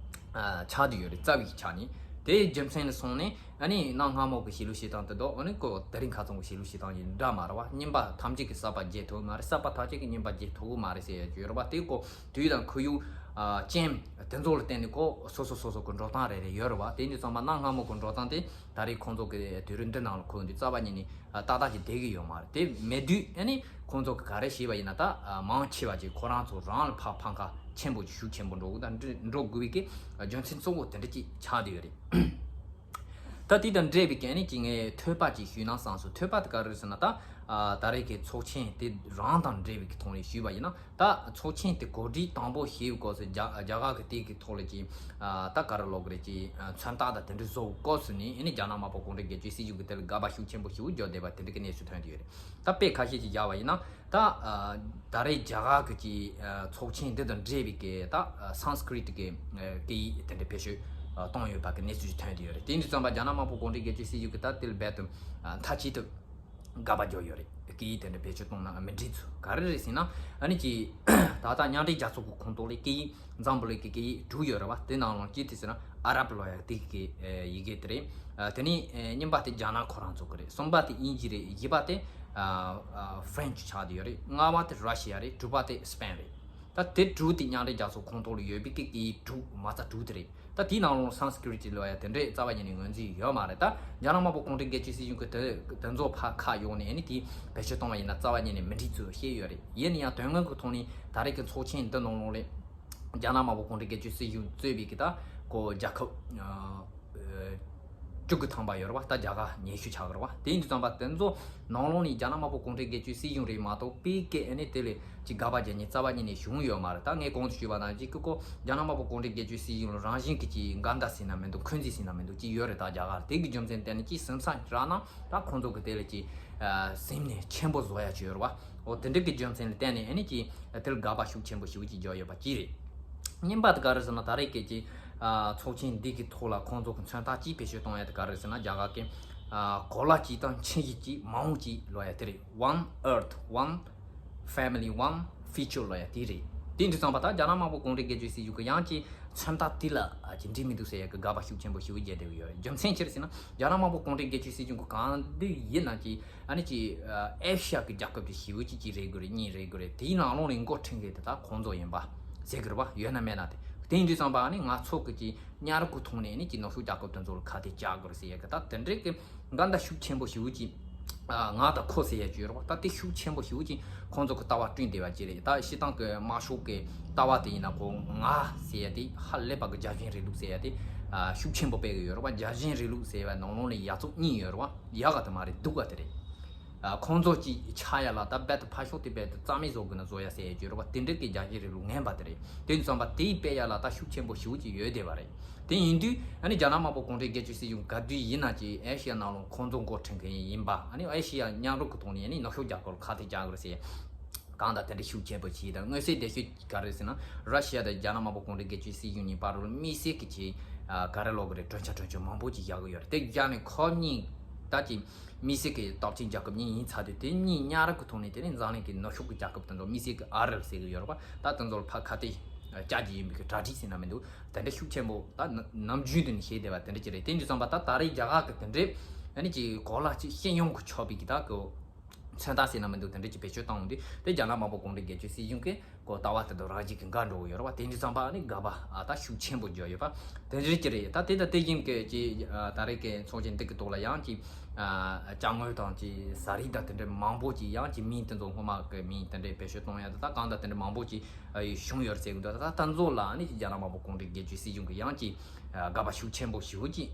ཨ་ཆགས་བསྡད་ཡོད་རེད། རྩ་བའི་ཆ་ནས། དེའི་རྒྱུ་མཚན་ལ་སོང་ནས་ཨ་ནི་གནའ་སྔ་མོ་གི་བྱེད་ལུགས་བྱེད་སྟངས་དེ་དག་ཨ་ནི་ཁོ་དེ་རིང་ཁ་སང་གི་བྱེད་ལུགས་བྱེད་སྟངས་ཡིན་འདྲ་མ་རེད་པ། རྙིང་པ་ཐམས་ཅད་ཀྱི་གསར་པ་བརྗེ་ཐུབ་མ་རེད། གསར་པ་ཐམས་ཅད་ཀྱི་རྙིང་པ་བརྗེ་ཐུབ་གི་མ་རེད་ཟེར་ཡ་ཅིག་ཡོད་རེད་པ། དེ་ཁོ་དུས་དང་ཁོར་ཡུག་ཨ་རྐྱེན་དེ་ཚོ་ལ་བརྟེན་ནས་ཁོ་སོ་སོ་སོ་སོ་གི་འགྲོ་སྟངས་རེ་རེ་ཡོད་རེད་པ། དེ་འདི་ཚང་མ་གནའ་སྔ་མོ་གི་འགྲོ་སྟངས་དེ་ད་རེས་ཁོང་ཚོ་གི་དུས་རབས་འདི་ནང་ལ་ཁོ་འདི་རྩ་བ་ཉིད་ནས་ཨ་ཏག་ཏག་ཅིག་བསྡད་གི་ཡོད་མ་རེད། དེ་མེད་དུས་ཨ་ནི་ཁོང་ཚོ་གི་ག་རེ་བྱས་པ་ཡིན་ན། ད་ཨ་མང་ཆེ་བ་ཅིག་ཁོ་རང་ཚོ་རང་ལ་ཕར་འཕང་ཁ་ཆེན་པོ་ཅིག་ཤུགས་ཆེན་པོ་འགྲོ་དགོས། ད་འགྲོ་འགྲོ་དགོས་པའི་གི་རྒྱུ་མཚན་གཙོ་བོ་དེ་འདྲ་ཅིག་ཆགས་བསྡད་ཡོད་རེད། ད་དེ་དང་འབྲེལ་བའི་གི་ཨ་ནི་ཅིག་ངས་ཐོས་པ་ཅིག་ཞུས་ན་བསམ་སོང་། ཐོས་པ་དེ་ག་རེ་རེད་ཟེར་ན། ད་ཨ་ད་རེས་ཀྱི་ཚོགས་ཆེན་དེ་རང་དང་འབྲེལ་བའི་གི་ཐོག་ནས་ཞུས་པ་ཡིན་ན། ད་ཚོགས་ཆེན་དེ་གོ་སྒྲིག་དང་པོ་བྱེད་པའི་སྐབས་སུ་རྒྱ་རྒྱ་གར་གྱི་དེ་གི་ཐོག་ལ་ཅིག་ཨ་ད་ག་རེ་ལབ་དགོས་རེད། ཅིག་ཨ་མཚོན་རྟགས་དང་དེ་འདྲ་བཟོ་བའི་སྐབས་སུ་ནས་ཨ་ནི་རྒྱ་ནག་དམར་པོ་གུང་ཁྲན་སྒེར་གཅོད་སྲིད་གཞུང་གི་དེ་ལ་དགག་པ་ཤུགས་ཆེན་པོ་ཞེ་པོ་བརྒྱབ་བསྡད་པ་དེ་འདྲ་གི་གནས་ཚུལ་ཐོན་བསྡད་ཡོད་རེད། ད་དཔེ་ཁ་ཤས་ཅིག་བཞག་པ་ཡིན་ན། ད་ཨ་ད་རེས་རྒྱ་གར་གྱི་ཅིག་ཨ་ཚོགས་ཆེན་འདི་དང་འབྲེལ་བའི་གི་ད་ཨ་སཾ་སྐྲི་ཏ་གི་ཨ་སྐད་ཡིག་དེ་འདྲ་བེད་སྤྱོད་ཨ་བཏང་ཡོད་པ་གི་གནས་ཚུལ་ཅིག་ཐོན་བསྡད་ཡོད་རེད། དེ་འདྲ་ཙམ་པ་རྒྱ་ནག་དམར་པོ་གུང་ཁྲན་སྒེར་གཅོད་སྲིད་གཞུང་གི་ད་དེ་ལ་རྦད་དེ་ཨ་མཐའ་གཅིག་ཏུ་དགག་པ་བརྒྱབ་ཡོད་རེད། སྐད་ཡིག་དེ་འདྲ་བེད་སྤྱོད་བཏང་ན་མི་འགྲིག་ཚུལ་ག་རེ་རེད་ཟེར་ན། ཨ་ནི་ཅིག་ད་ལྟ་མཉམ་འབྲེལ་རྒྱལ་ཚོགས་ཀྱི་ཁོངས་གཏོགས་ལ་སྐད་ཡིག་འཛམ་བུ་གླིང་གི་སྐད་ཡིག་དྲུག་ཡོད་རེད་པ། དེ་ནང་ལོགས་གཅིག་དེ་ཟེར་ན་ཨ་རབ་ལབ་ཡ་དེ་གི་ཡི་གེ་དེ་རེད། ཨ་དེ་ནས་ཨ་གཉིས་པ་དེ་རྒྱ་ནག་ཁོ་རང་ཚོ་གི་རེད། གསུམ་པ་དེ་དབྱིན་ཇི་རེད། བཞི་པ་དེ་ཨ་ཨ་ཧྥ་རན་ཆི་ཆགས་བསྡད་ཡོད་རེད། ལྔ་པ་དེ་ར་ཤི་ཡ་རེད། དྲུག་པ་དེ་སི་པེན་རེད། ད་དེ་དྲུག་དེ་མཉམ་འབྲེལ་རྒྱལ་ཚོགས་ཁོངས་གཏོགས་ལ་ཡོད་པའི་གི་སྐད་ཡིག་དྲུག་མ་རྩ་དྲུག་དེ་རེད། ད་དེའི་ནང་ལོགས་སཾ་སྐྲི་ཏ་ལབ་ཡ་དེ་འདྲས་རྩ་བ་ཉིད་ནས་ངོས་འཛིན་ཡོད་མ་རེད། ད་རྒྱ་ནག་དམར་པོ་གུང་ཁྲན་སྒེར་གཅོད་སྲིད་གཞུང་གི་དེ་དེ་ཚོ་ཕར་ཁ་གཡོགས་ནས་ཨ་ནི་དེ་བེད་སྤྱོད་བཏང་བ་ཡིན་ན་རྩ་བ་ཉིད་ནས་མི་འགྲིག་ཚུལ་བཤད་ཡོད་རེད། ཡིན་ན་ཡང་དོན་དངོས་ཀྱི་ཐོག་ནས་ད་རེས་ཀྱི་ཚོགས་ཆེན་འདི་ནང་ལོགས་ལ་རྒྱ་ནག་དམར་པོ་གུང་ཁྲན་སྒེར་གཅོད་སྲིད་གཞུང་གཙོས་པའི་གི་ད་ཁོ་རྒྱལ་ཁབ་ཨ་བཅུ་དགུ་ཐམ་པ་ཡོད་རེད་པ། ད་རྒྱ་གར་ཉི་ཤུ་ཆགས་ཀྱི་རེད་པ། དེ་ཡིན་དུས་ཙམ་པ་དེ་ཚོ་ནང་ལོགས་ནས་རྒྱ་ནག་དམར་པོ་གུང་ཁྲན་སྒེར་གཅོད་སྲིད་གཞུང་རེད་མ་གཏོགས་པའི་གི་ཨ་ནི་དེ་ལས་ཅིག་དགག་པ་རྒྱག་མཁན་རྩ་བ་ཉིད་ནས་བྱུང་ཡོད་མ་རེད། ད་ངས་གོང་དུ་ཞུས་པ་ནང་བཞིན་གྱི་ཁོ་རྒྱ་ནག་དམར་པོ་གུང་ཁྲན་སྒེར་གཅོད་སྲིད་གཞུང་ལ་རང་བཞིན་གྱི་ཅིག་འགལ་ཟླ་ཟེར་ན་མི་འདུག། འཁོན་འཛིན་ཟེར་ན་མི་འདུག་ཅིག་ཡོད་རེད། ད་རྒྱ་གར་དེ་གི་རྒྱུ་མཚན་བརྟེན་ནས་ཅིག་སེམས་ཚ་རག་ན་ད་ཁོང་ཚོ་གི་དེ་ལ་ཅིག་ཨ་སེམས་ནས་ཆེན་པོ་བཟོ་ཡ་ཅིག་ཡོད་རེད་པ། འོ་དེ་འདྲ་གི་རྒྱུ་མཚན་ལ་བརྟེན་ནས་ཨ་ནི་ཅིག་དེ་ལ་དགག་པ་ཤུགས་ཆེན་པོ་ཞེ་པོ་ཅིག་བརྒྱབ་ཡོད་པ་ཅིག་རེད། གཉིས་པ་དེ་ག་རེ་ཟེར་ན། ད་རེས་ཀྱི་ཅིག་ཨ་ཚོགས་ཆེན་འདི་གི་ཐོག་ལ་ཁོང་ཚོ་གི་མཚོན་རྟགས་གཅིག་བེད་སྤྱོད་གཏོང་ཡ་དེ་ག་རེ་ཟེར་ན། རྒྱ་གར་གྱི་ཨ་གོ་ལ་གཅིག་དང་ཁྱིམ་གཞིས་གཅིག་མ་འོངས་གཅིག་ལབ་ཡ་དེ་རེད། One Earth, One Family, One Future ལབ་ཡ་དེ་རེད། དེ་འདྲ་ཙམ་པ་ད་རྒྱ་ནག་དམར་པོ་གུང་ཁྲན་སྒེར་གཅོད་སྲིད་གཞུང་གི་ཡང་ཅིག་མཚོན་རྟགས་དེ་ལ་ཨ་ཅིག་འགྲིག་མི་འདུག་ཟེར་ཡ་གི་དགག་པ་ཤུགས་ཆེན་པོ་ཞེ་པོ་བརྒྱབ་བསྡད་ཡོད་རེད། རྒྱུ་མཚན་ཅི་རེད་ཟེར་ན། རྒྱ་ནག་དམར་པོ་གུང་ཁྲན་སྒེར་གཅོད་སྲིད་གཞུང་གི་གང་འདོད་ཡིན་ན་ཅིག་ཨ་ནི་ཅིག་ཨ་ཨེ་ཤི་ཡ་གི་རྒྱལ་ཁབ་དེ་ཞེ་པོ་ཅིག་ཅིག་རེད་དགོས་རེད། གཉིས་རེད་དགོས་རེད། དེའི་ནང་ལོགས་ནས་འགོ་ཁྲིད་མཁན་དེ་ད་ཁོང་ཚོ་ཡིན་པ་ཟེར་གི་རེད་པ། ཡོད་ན་མེད་ན་དེ་དེ་ཡིན་དུས་ཙམ་པ་ཨ་ནི་ང་ཚོ་གི་ཅིག་མཉམ་རུབ་ཀྱི་ཐོག་ནས་ཨ་ནི་ཅིག་ནུབ་ཕྱོགས་རྒྱལ་ཁབ་དེ་ཚོ་ལ་ཁ་གཏད་གཅོག་དགོས་རེད་ཟེར་ཡ་གི་ད་དེ་འདྲའི་གི་འགལ་ཟླ་ཤུགས་ཆེན་པོ་ཞེ་པོ་ཅིག་ཨ་ང་དང་ཁོ་ཟེར་ཡ་ཅིག་ཡོད་རེད་པ། ད་དེ་ཤུགས་ཆེན་པོ་ཞེ་པོ་ཅིག་ཁོང་ཚོ་གི་ལྟ་བ་བསྐྲུན་བསྡད་པ་ཅིག་རེད། ད་སྤྱིར་བཏང་གི་དམར་ཤོག་གི་ལྟ་བ་དེ་ཡིན་ན་ཁོ་ང་ཟེར་ཡ་དེ་ཧ་ལས་པ་གི་རྒྱལ་ཞེན་རིང་ལུགས་ཟེར་ཡ་དེ་ཨ་ཤུགས་ཆེན་པོ་སྤེལ་གི་ཡོད་རེད་པ། རྒྱལ་ཞེན་རིང་ལུགས་ཟེར་བ་ནང་ལོགས་ནས་ཡ་ཚོགས་གཉིས་ཡོད་རེད་པ། ཡག་ག་དེ་མ་རེད། སྡུག་ག་དེ་རེད། ཨ་ཁོང་ཚོ་ཅིག་ཆགས་ཡ་ལ་ད་རྦད་དེ་ཕར་ཕྱོགས་དེ་རྦད་དེ་རྩ་མེད་བཟོ་དགོས་ན་བཟོ་ཡ་ཟེར་ཡ་ཅིག་ཡོད་རེད་པ། དེ་འདྲ་གི་རྒྱལ་ཞེན་རིང་ལུགས་ངན་པ་དེ་རེད། དེ་ཡིན་དུས་ཙམ་པ་དེ་སྤེལ་ཡ་ལ་ད་ཤུགས་ཆེན་པོ་ཞེ་པོ་ཅིག་ཡོད་བསྡད་པ་རེད། དེ་ཡིན་དུས་ཨ་ནི་རྒྱ་ནག་དམར་པོ་གུང་ཁྲན་སྒེར་གཅོད་སྲིད་གཞུང་ག་དུས་ཡིན་ན་ཅིག་ཨེ་ཤི་ཡ་ནང་ལོགས་ཁོང་ཚོ་འགོ་ཁྲིད་མཁན་ཡིན་པ། ཨ་ནི་ཨེ་ཤི་ཡ་མཉམ་རུབ་ཀྱི་ཐོག་ནས་ཨ་ནི་ནུབ་ཕྱོགས་རྒྱལ་ཁབ་ལ་ཁ་གཏད་གཅོག་དགོས་རེད་ཟེར། གང་ལྟར་དེ་འདྲ་ཤུགས་ཆེན་པོ་ཅིག་དང་། མངོན་གསལ་དོད་ཤོས་ག་རེ་ཟེར་ན། ར་ཤི་ཡ་དང་རྒྱ་ནག་དམར་པོ་གུང་ཁྲན་སྒེར་གཅོད་སྲིད་གཞུང་གཉིས་བར་ལ་དམིགས་བསལ་གྱི་ཅིག་ཨ་ག་རེ་ལབ་དགོས་རེད། གྲོས་འཆར་གྲོས་ཆོད་མང་པོ་ཅིག་བཞག་གི་ཡོད་རེད། དེ་བཞག་ནས་ཁོ་གཉིས་ད་ཅིག་དམིགས་བསལ་གྱི་སྟོབས་ཆེན་རྒྱལ་ཁབ་གཉིས་ཡིན་ཚར་དུས། དེ་གཉིས་མཉམ་རུབ་ཀྱི་ཐོག་ནས་དེ་ནས་འཛམ་གླིང་གི་ནུབ་ཕྱོགས་ཀྱི་རྒྱལ་ཁབ་དེ་ཚོ་དམིགས་བསལ་གྱི་ཨ་རི་ཟེར་གི་ཡོད་རེད་པ། ད་དེ་ཚོ་ལ་ཕར་ཁ་གཏད་བཅག་རྒྱུ་ཡིན་པའི་གི་གྲ་སྒྲིག་ཟེར་ན་མི་འདུག། དེ་འདྲ་ཤུགས་ཆེན་པོ་ད་ནམ་རྒྱུན་དུ་ནས་བྱས་བསྡད་པ་དེ་འདྲ་ཅིག་རེད། དེ་འདྲ་སོང་པ་ད་ད་རེས་རྒྱ་གར་གྱི་དེ་འདྲའི་ཨ་ནི་ཅིག་གོ་ལ་ཅིག་སྤྱི་ཡོངས་ཀྱི་ཆགས་པའི་གི་ད་གི་ མཚོན་རྟགས་ཟེར་ན་མི་འདུག་དེ་འདྲ་ཅིག་བེད་སྤྱོད་བཏང་འོང་དུས་དེ་རྒྱ་ནག་དམར་པོ་གུང་ཁྲན་སྒེར་གཅོད་སྲིད་གཞུང་གིས་ཁོ་ལྟ་བ་དེ་དང་རང་བཞིན་གྱིས་འགལ་འགྲོ་གི་ཡོད་རེད་བ། དེ་འདྲ་ཙམ་པ་ཨ་ནི་དགག་པ་ཨ་ད་ཤུགས་ཆེན་པོ་བརྒྱབ་ཡོད་པ་དེ་འདྲ་ཅིག་རེད། ད་དེ་དང་དེ་བཞིན་གྱི་ཅིག་ཨ་ད་རེས་ཀྱི་ཚོགས་ཆེན་འདི་གི་ཐོག་ལ་ཡང་ཅིག་ཨ་ཅ་དངོས་དང་ཅིག་ཟ་རིགས་དང་དེ་འདྲ་མང་པོ་ཅིག་ཡང་ཅིག་མིང་དེ་ཚོ་སྔོན་མ་གི་མིང་དེ་འདྲ་བེད་སྤྱོད་གཏོང་ཡ་དེ་ད་གང་ལྟར་དེ་འདྲ་མང་པོ་ཅིག་ཨ་བྱུང་ཡོད་རེད་ཟེར་གི་འདུག་ད་ད་ཚོ་ལ་ཨ་ནི་ཅིག་རྒྱ་ནག་དམར་པོ་གུང་ཁྲན་སྒེར་གཅོད་སྲིད་གཞུང་གི་ཡང་ཅིག་ཨ་དགག་པ་ཤུགས་ཆེན་པོ་ཞེ་པོ་ཅིག་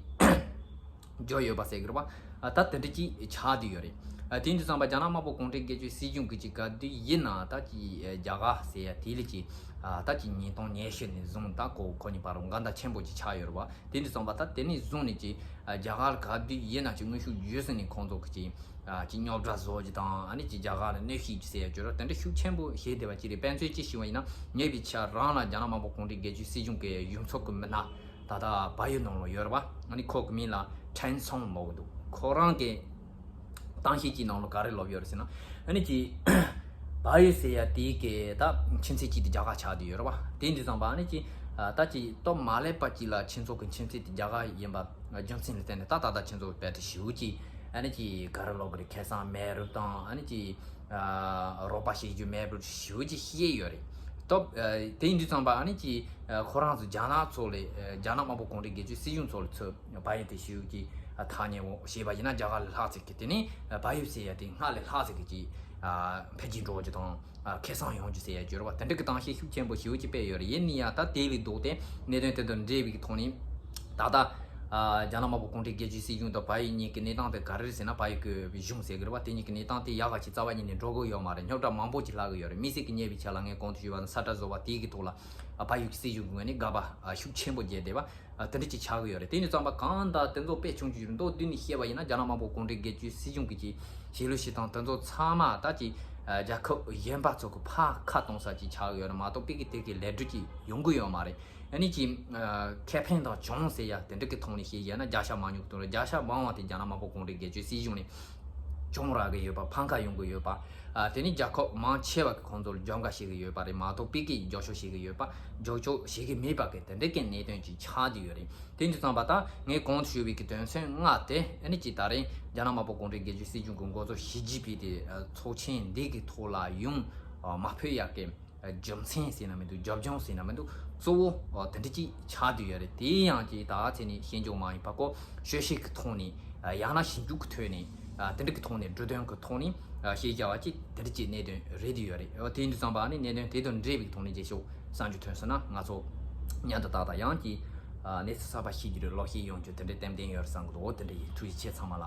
བརྗོད་ཡོད་པ་ཟེར་གི་རེད་པ། ཨ་ད་དེ་འདྲ་ཅིག་ཆགས་བསྡད་ཡོད་རེད། ཨ་དེ་འདྲ་ཙམ་པ་རྒྱ་ནག་དམར་པོ་གུང་ཁྲན་སྒེར་གཅོད་སྲིད་གཞུང་གི་ཅིག་ག་དུས་ཡིན་ན་ད་ཅིག་ཨ་རྒྱ་གར་ཟེར་ཡ་དེ་ལ་ཅིག་ཨ་ད་ཅིག་ཉིས་སྟོང་ཉི་ཤུ་ནས་བཟུང་ད་ཁོ་ཁོ་གཉིས་བར་འགལ་ཟླ་ཆེན་པོ་ཅིག་ཆགས་ཡོད་རེད་པ། དེ་འདྲ་ཙམ་པ་ད་དེ་ནས་བཟུང་ནས་ཅིག་ཨ་རྒྱ་གར་ག་དུས་ཡིན་ན་ཅིག་དངོས་ཤུགས་བརྒྱུད་ཟིན་ནས་ཁོང་ཚོ་གི་ཅིག་ཨ་ཅིག་རྙོག་དྲ་བཟོ་རྒྱུ་དང་ཨ་ནི་ཅིག་རྒྱ་གར་ལ་གནོད་ཤེས་རྒྱུ་ཟེར་ཡ་བརྗོད་རོགས་དེ་འདྲ་ཤུགས་ཆེན་པོ་བྱས་བསྡད་པ་ཅིག་རེད། དཔེ་མཚོན་ཅིག་ཞུ་བ་ཡིན་ན་ཉེ་བའི་ཆར་རང་ལ་རྒྱ་ནག་དམར་པོ་གུང་ཁྲན་སྒེར་གཅོད་སྲིད་གཞུང་གི་གཞུང་ཚབ་ཀྱི་མི་སྣ་ད་ལྟ་བལ་ཡུལ་ནང་ལ་ཡོད་རེད་པ། ཨ་ནི་ཁོ་གི་མིང་ལ་ཁྲེན་སོང་ལབ་ཀྱི་འདུག་ཁོ་རང་གི་གཏམ་བཤད་ཀྱི་ནང་ལ་ག་རེ་ལབ་ཡོད་རེད་ཟེར་ན། ཨ་ནི་ཅིག་བལ་ཡུལ་ཟེར་ཡ་དེ་གི་ད་ཁྱིམ་མཚེས་གཅིག་དེ་རྒྱ་གར་ཆགས་བསྡད་ཡོད་རེད་པ། དེ་འདྲ་ཙམ་པ་ཨ་ནི་ཅིག་ད་ཅིག་སྟབས་མ་ལེགས་པ་ཅིག་ལ་ཁྱེད་ཚོ་གི་ཁྱིམ་མཚེས་དེ་རྒྱ་གར་ཡིན་པ་རྒྱུ་མཚན་ལ་བརྟེན་ནས་ད་ད་ལྟ་ཁྱེད་ཚོ་བལ་དུ་ཞེ་པོ་ཅིག་ཨ་ནི་ཅིག་ག་རེ་ལབ་དགོས་རེད། ཁེ་བཟང་མེད་རུབ་དང་ཨ་ནི་ཅིག་ཨ་རོགས་པ་བྱེད་རྒྱུ་མེད་པར་ཞེ་པོ་ཅིག་བཤད་ཡོད་རེད། སྟབས་ཨ་དེ་ཡིན་དུས་ཙམ་པ་ཨ་ནི་ཅིག་ཨ་ཁོ་རང་ཚོ་རྒྱ་ནག་ཚོ་ལས་ཨ་རྒྱ་ནག་དམར་པོ་གུང་ཁྲན་སྒེར་གཅོད་སྲིད་གཞུང་ཚོ་ལ་ཚོས་བལ་ཡུལ་དེ་ཞེ་པོ་ཅིག་ཨ་ཐག་ཉེ་བོ་བྱས་པ་ཡིན་ན་རྒྱ་གར་ལས་ལྷག་ཟེར་གི། དེ་ནས་ཨ་བལ་ཡུལ་ཟེར་ཡ་དེ་སྔར་ལས་ལྷག་ཟེར་གི་ཅིག་ཨ་འཕེལ་རྒྱས་འགྲོ་རྒྱུ་དང་། ཨ་ཁེ་བཟང་ཡོང་རྒྱུ་ཟེར་ཡ་བརྗོད་རོགས་དེ་འདྲ་གི་གཏམ་བཤད་ཤུགས་ཆེན་པོ་ཞེ་པོ་ཅིག་སྤེལ་ཡོད་རེད། ཡིན་ནའི་ཡང་ད་དེ་ལས་ལྡོག་སྟེ་གནད་དོན་དེ་དང་འབྲེལ་བའི་ཐོག་ནས་ད་ལྟ་ཨ་རྒྱ་ནག་དམར་པོ་གུང་ཁྲན་སྒེར་གཅོད་སྲིད་གཞུང་དང་བལ་ཡུལ་གཉིས་ཀྱི་གནས་སྟངས་དེ་ག་རེ་རེད་ཟེར་ན། བལ་ཡུལ་གྱི་གཞུང་ཟེར་གི་རེད་པ། དེ་གཉིས་ཀྱི་གནས་སྟངས་དེ་ཡག་ག་ཅིག་རྩ་བ་ཉིད་ནས་འགྲོ་གི་ཡོད་མ་རེད། རྙོག་དྲ་མང་པོ་ཅིག་ལྷག་གི་ཡོད་རེད། དམིགས་བསལ་གྱི་ཉེ་བའི་ཆར་ལ་ངས་གོང་དུ་ཞུས་པ་ནང་ས་ཁྲ་བཟོ་བ་དེ་གི་ཐོག་ལ་ཨ་བལ་ཡུལ་གྱི་སྲིད་གཞུང་གི་ངོས་ནས་དགག་པ་ཨ་ཤུགས་ཆེན་པོ་བརྒྱབ་བསྡད་པ། ཨ་དེ་འདྲ་ཅིག་ཆགས་ཀྱི་ཡོད་རེད། དེ་ནས་ཙམ་པ་གང་ལྟར་དེ་ཚོ་དཔེ་ཆུང་ཆུང་ཞིག་མདོར་བསྡུས་ནས་བཤད་པ་ཡིན་ན་རྒྱ་ནག་དམར་པོ་གུང་ཁྲན་སྒེར་གཅོད་སྲིད་གཞུང་གི་ཅིག་བྱེད་ལས་བྱེད་སྟངས་དེ་ཚོ་ཚང་མ་ད་ཅིག་ཨ་རྒྱལ་ཁབ་གཞན་པ་ཚོ་གི་ཕར་ཁ་གཏོང་ས་ཅིག་ཆགས་ཀྱི་ཡོད་རེད་མ་གཏོགས་དཔེ་གི་དེ་གི་ལས་འགུལ་ཅིག་ཡོང་གི་ཡོད་མ་རེད། ཨ་ནི་ཅིག་ཨ་ཁེ་ཕན་དང་གྱོང་ཟེར་ཡ་དེ་འདྲ་གི་ཐོག་ནས་བཤད་ཡ་ན་བརྒྱ་ཆ་མང་ཉུང་གི་ཐོག་ལ་བརྒྱ་ཆ་མང་བ་དེ་རྒྱ་ནག་དམར་པོ་གུང་ཁྲན་སྒེར་གཅོད་སྲིད་གཞུང་ནས་གྱོང་རག་གི་ཡོད་པ། ཕམ་ཁ་ཡོང་གི་ཡོད་པ། ཨ་དེ་ནི་རྒྱལ་ཁབ་མང་ཆེ་བ་གི་ཁོང་ཚོར་རྒྱབ་འགལ་བྱེད་ཀྱི་ཡོད་པ་རེད་མ་གཏོགས་དཔེ་གི་རྒྱབ་སྐྱོར་བྱེད་ཀྱི་ཡོད་པ། རྒྱབ་སྐྱོར་བྱེད་ཀྱི་མེད་པ་གི་དེ་འདྲ་གི་གནད་དོན་ཅིག་ཆགས་བསྡད་ཡོད་རེད། དེ་འདྲ་ཙམ་པ་ད་ངས་གོང་དུ་ཞུས་པའི་གི་དོན་ཚན་ལྔ་དེ་ཨ་ནི་ཅིག་ད་རེས་རྒྱ་ནག་དམར་པོ་གུང་ཁྲན་སྒེར་གཅོད་སྲིད་གཞུང་གི་འགོ་གཙོ་ཞི་ཅིན་ཕིང་དེ་ཚོགས་ཆེན་འདི་གི་ཐོག་ལ་ཡོང་མ་ཕོད་ཡག་གི་རྒྱུ་མཚན་ཟེར་ན་མི་འདུག་རྒྱབ་ལྗོངས་ཟེར་ན་མི་འདུག་གཙོ་བོ་དེ་འདྲ་ཅིག་ཆགས་བསྡད་ཡོད་རེད། དེ་ཡང་ཅིག་ད་ཚེ་ནི་ཤེས་འཇོག་མ་ཡིན་པ་ཀོ་དཔྱད་ཞིབ་ཀྱི་ཐོག་ནས་ཡང་ན་ཞིབ་འཇུག་གི་ཐོག་ནས་དེ་འདྲ་གི་ཐོག་ནས་འབྲུ་དོན་གྱི་ཐོག་ནས་ཤེས་བྱ་བ་ཅིག་དེ་འདྲ་ཅིག་གནད་དོན་རེད་བསྡད་ཡོད་རེད། དེ་འདྲ་ཙམ་པ་ནི་གནད་དོན་དེ་དང་འབྲེལ་བའི་ཐོག་ནས་རྗེས་ཕྱོགས་གསར་འགྱུར་ཐོན་སོང་ན་ང་ཚོ་མཉམ་དུ་ཏག་ཏག་ཡང་ཅིག་གནས་ཚུལ་གསར་པ་ཤེས་རྒྱུ་རེད། ལོག་ཤེས་ཡོང་རྒྱུ་དེ་འདྲའི་ཏན་ཏན་ཡོད་རེད་བསམ་གི་འདུག་འོ་དེ་འདྲ་ཡིན། ཐུགས་རྗེ་ཆེ་ཚང་མ་ལ།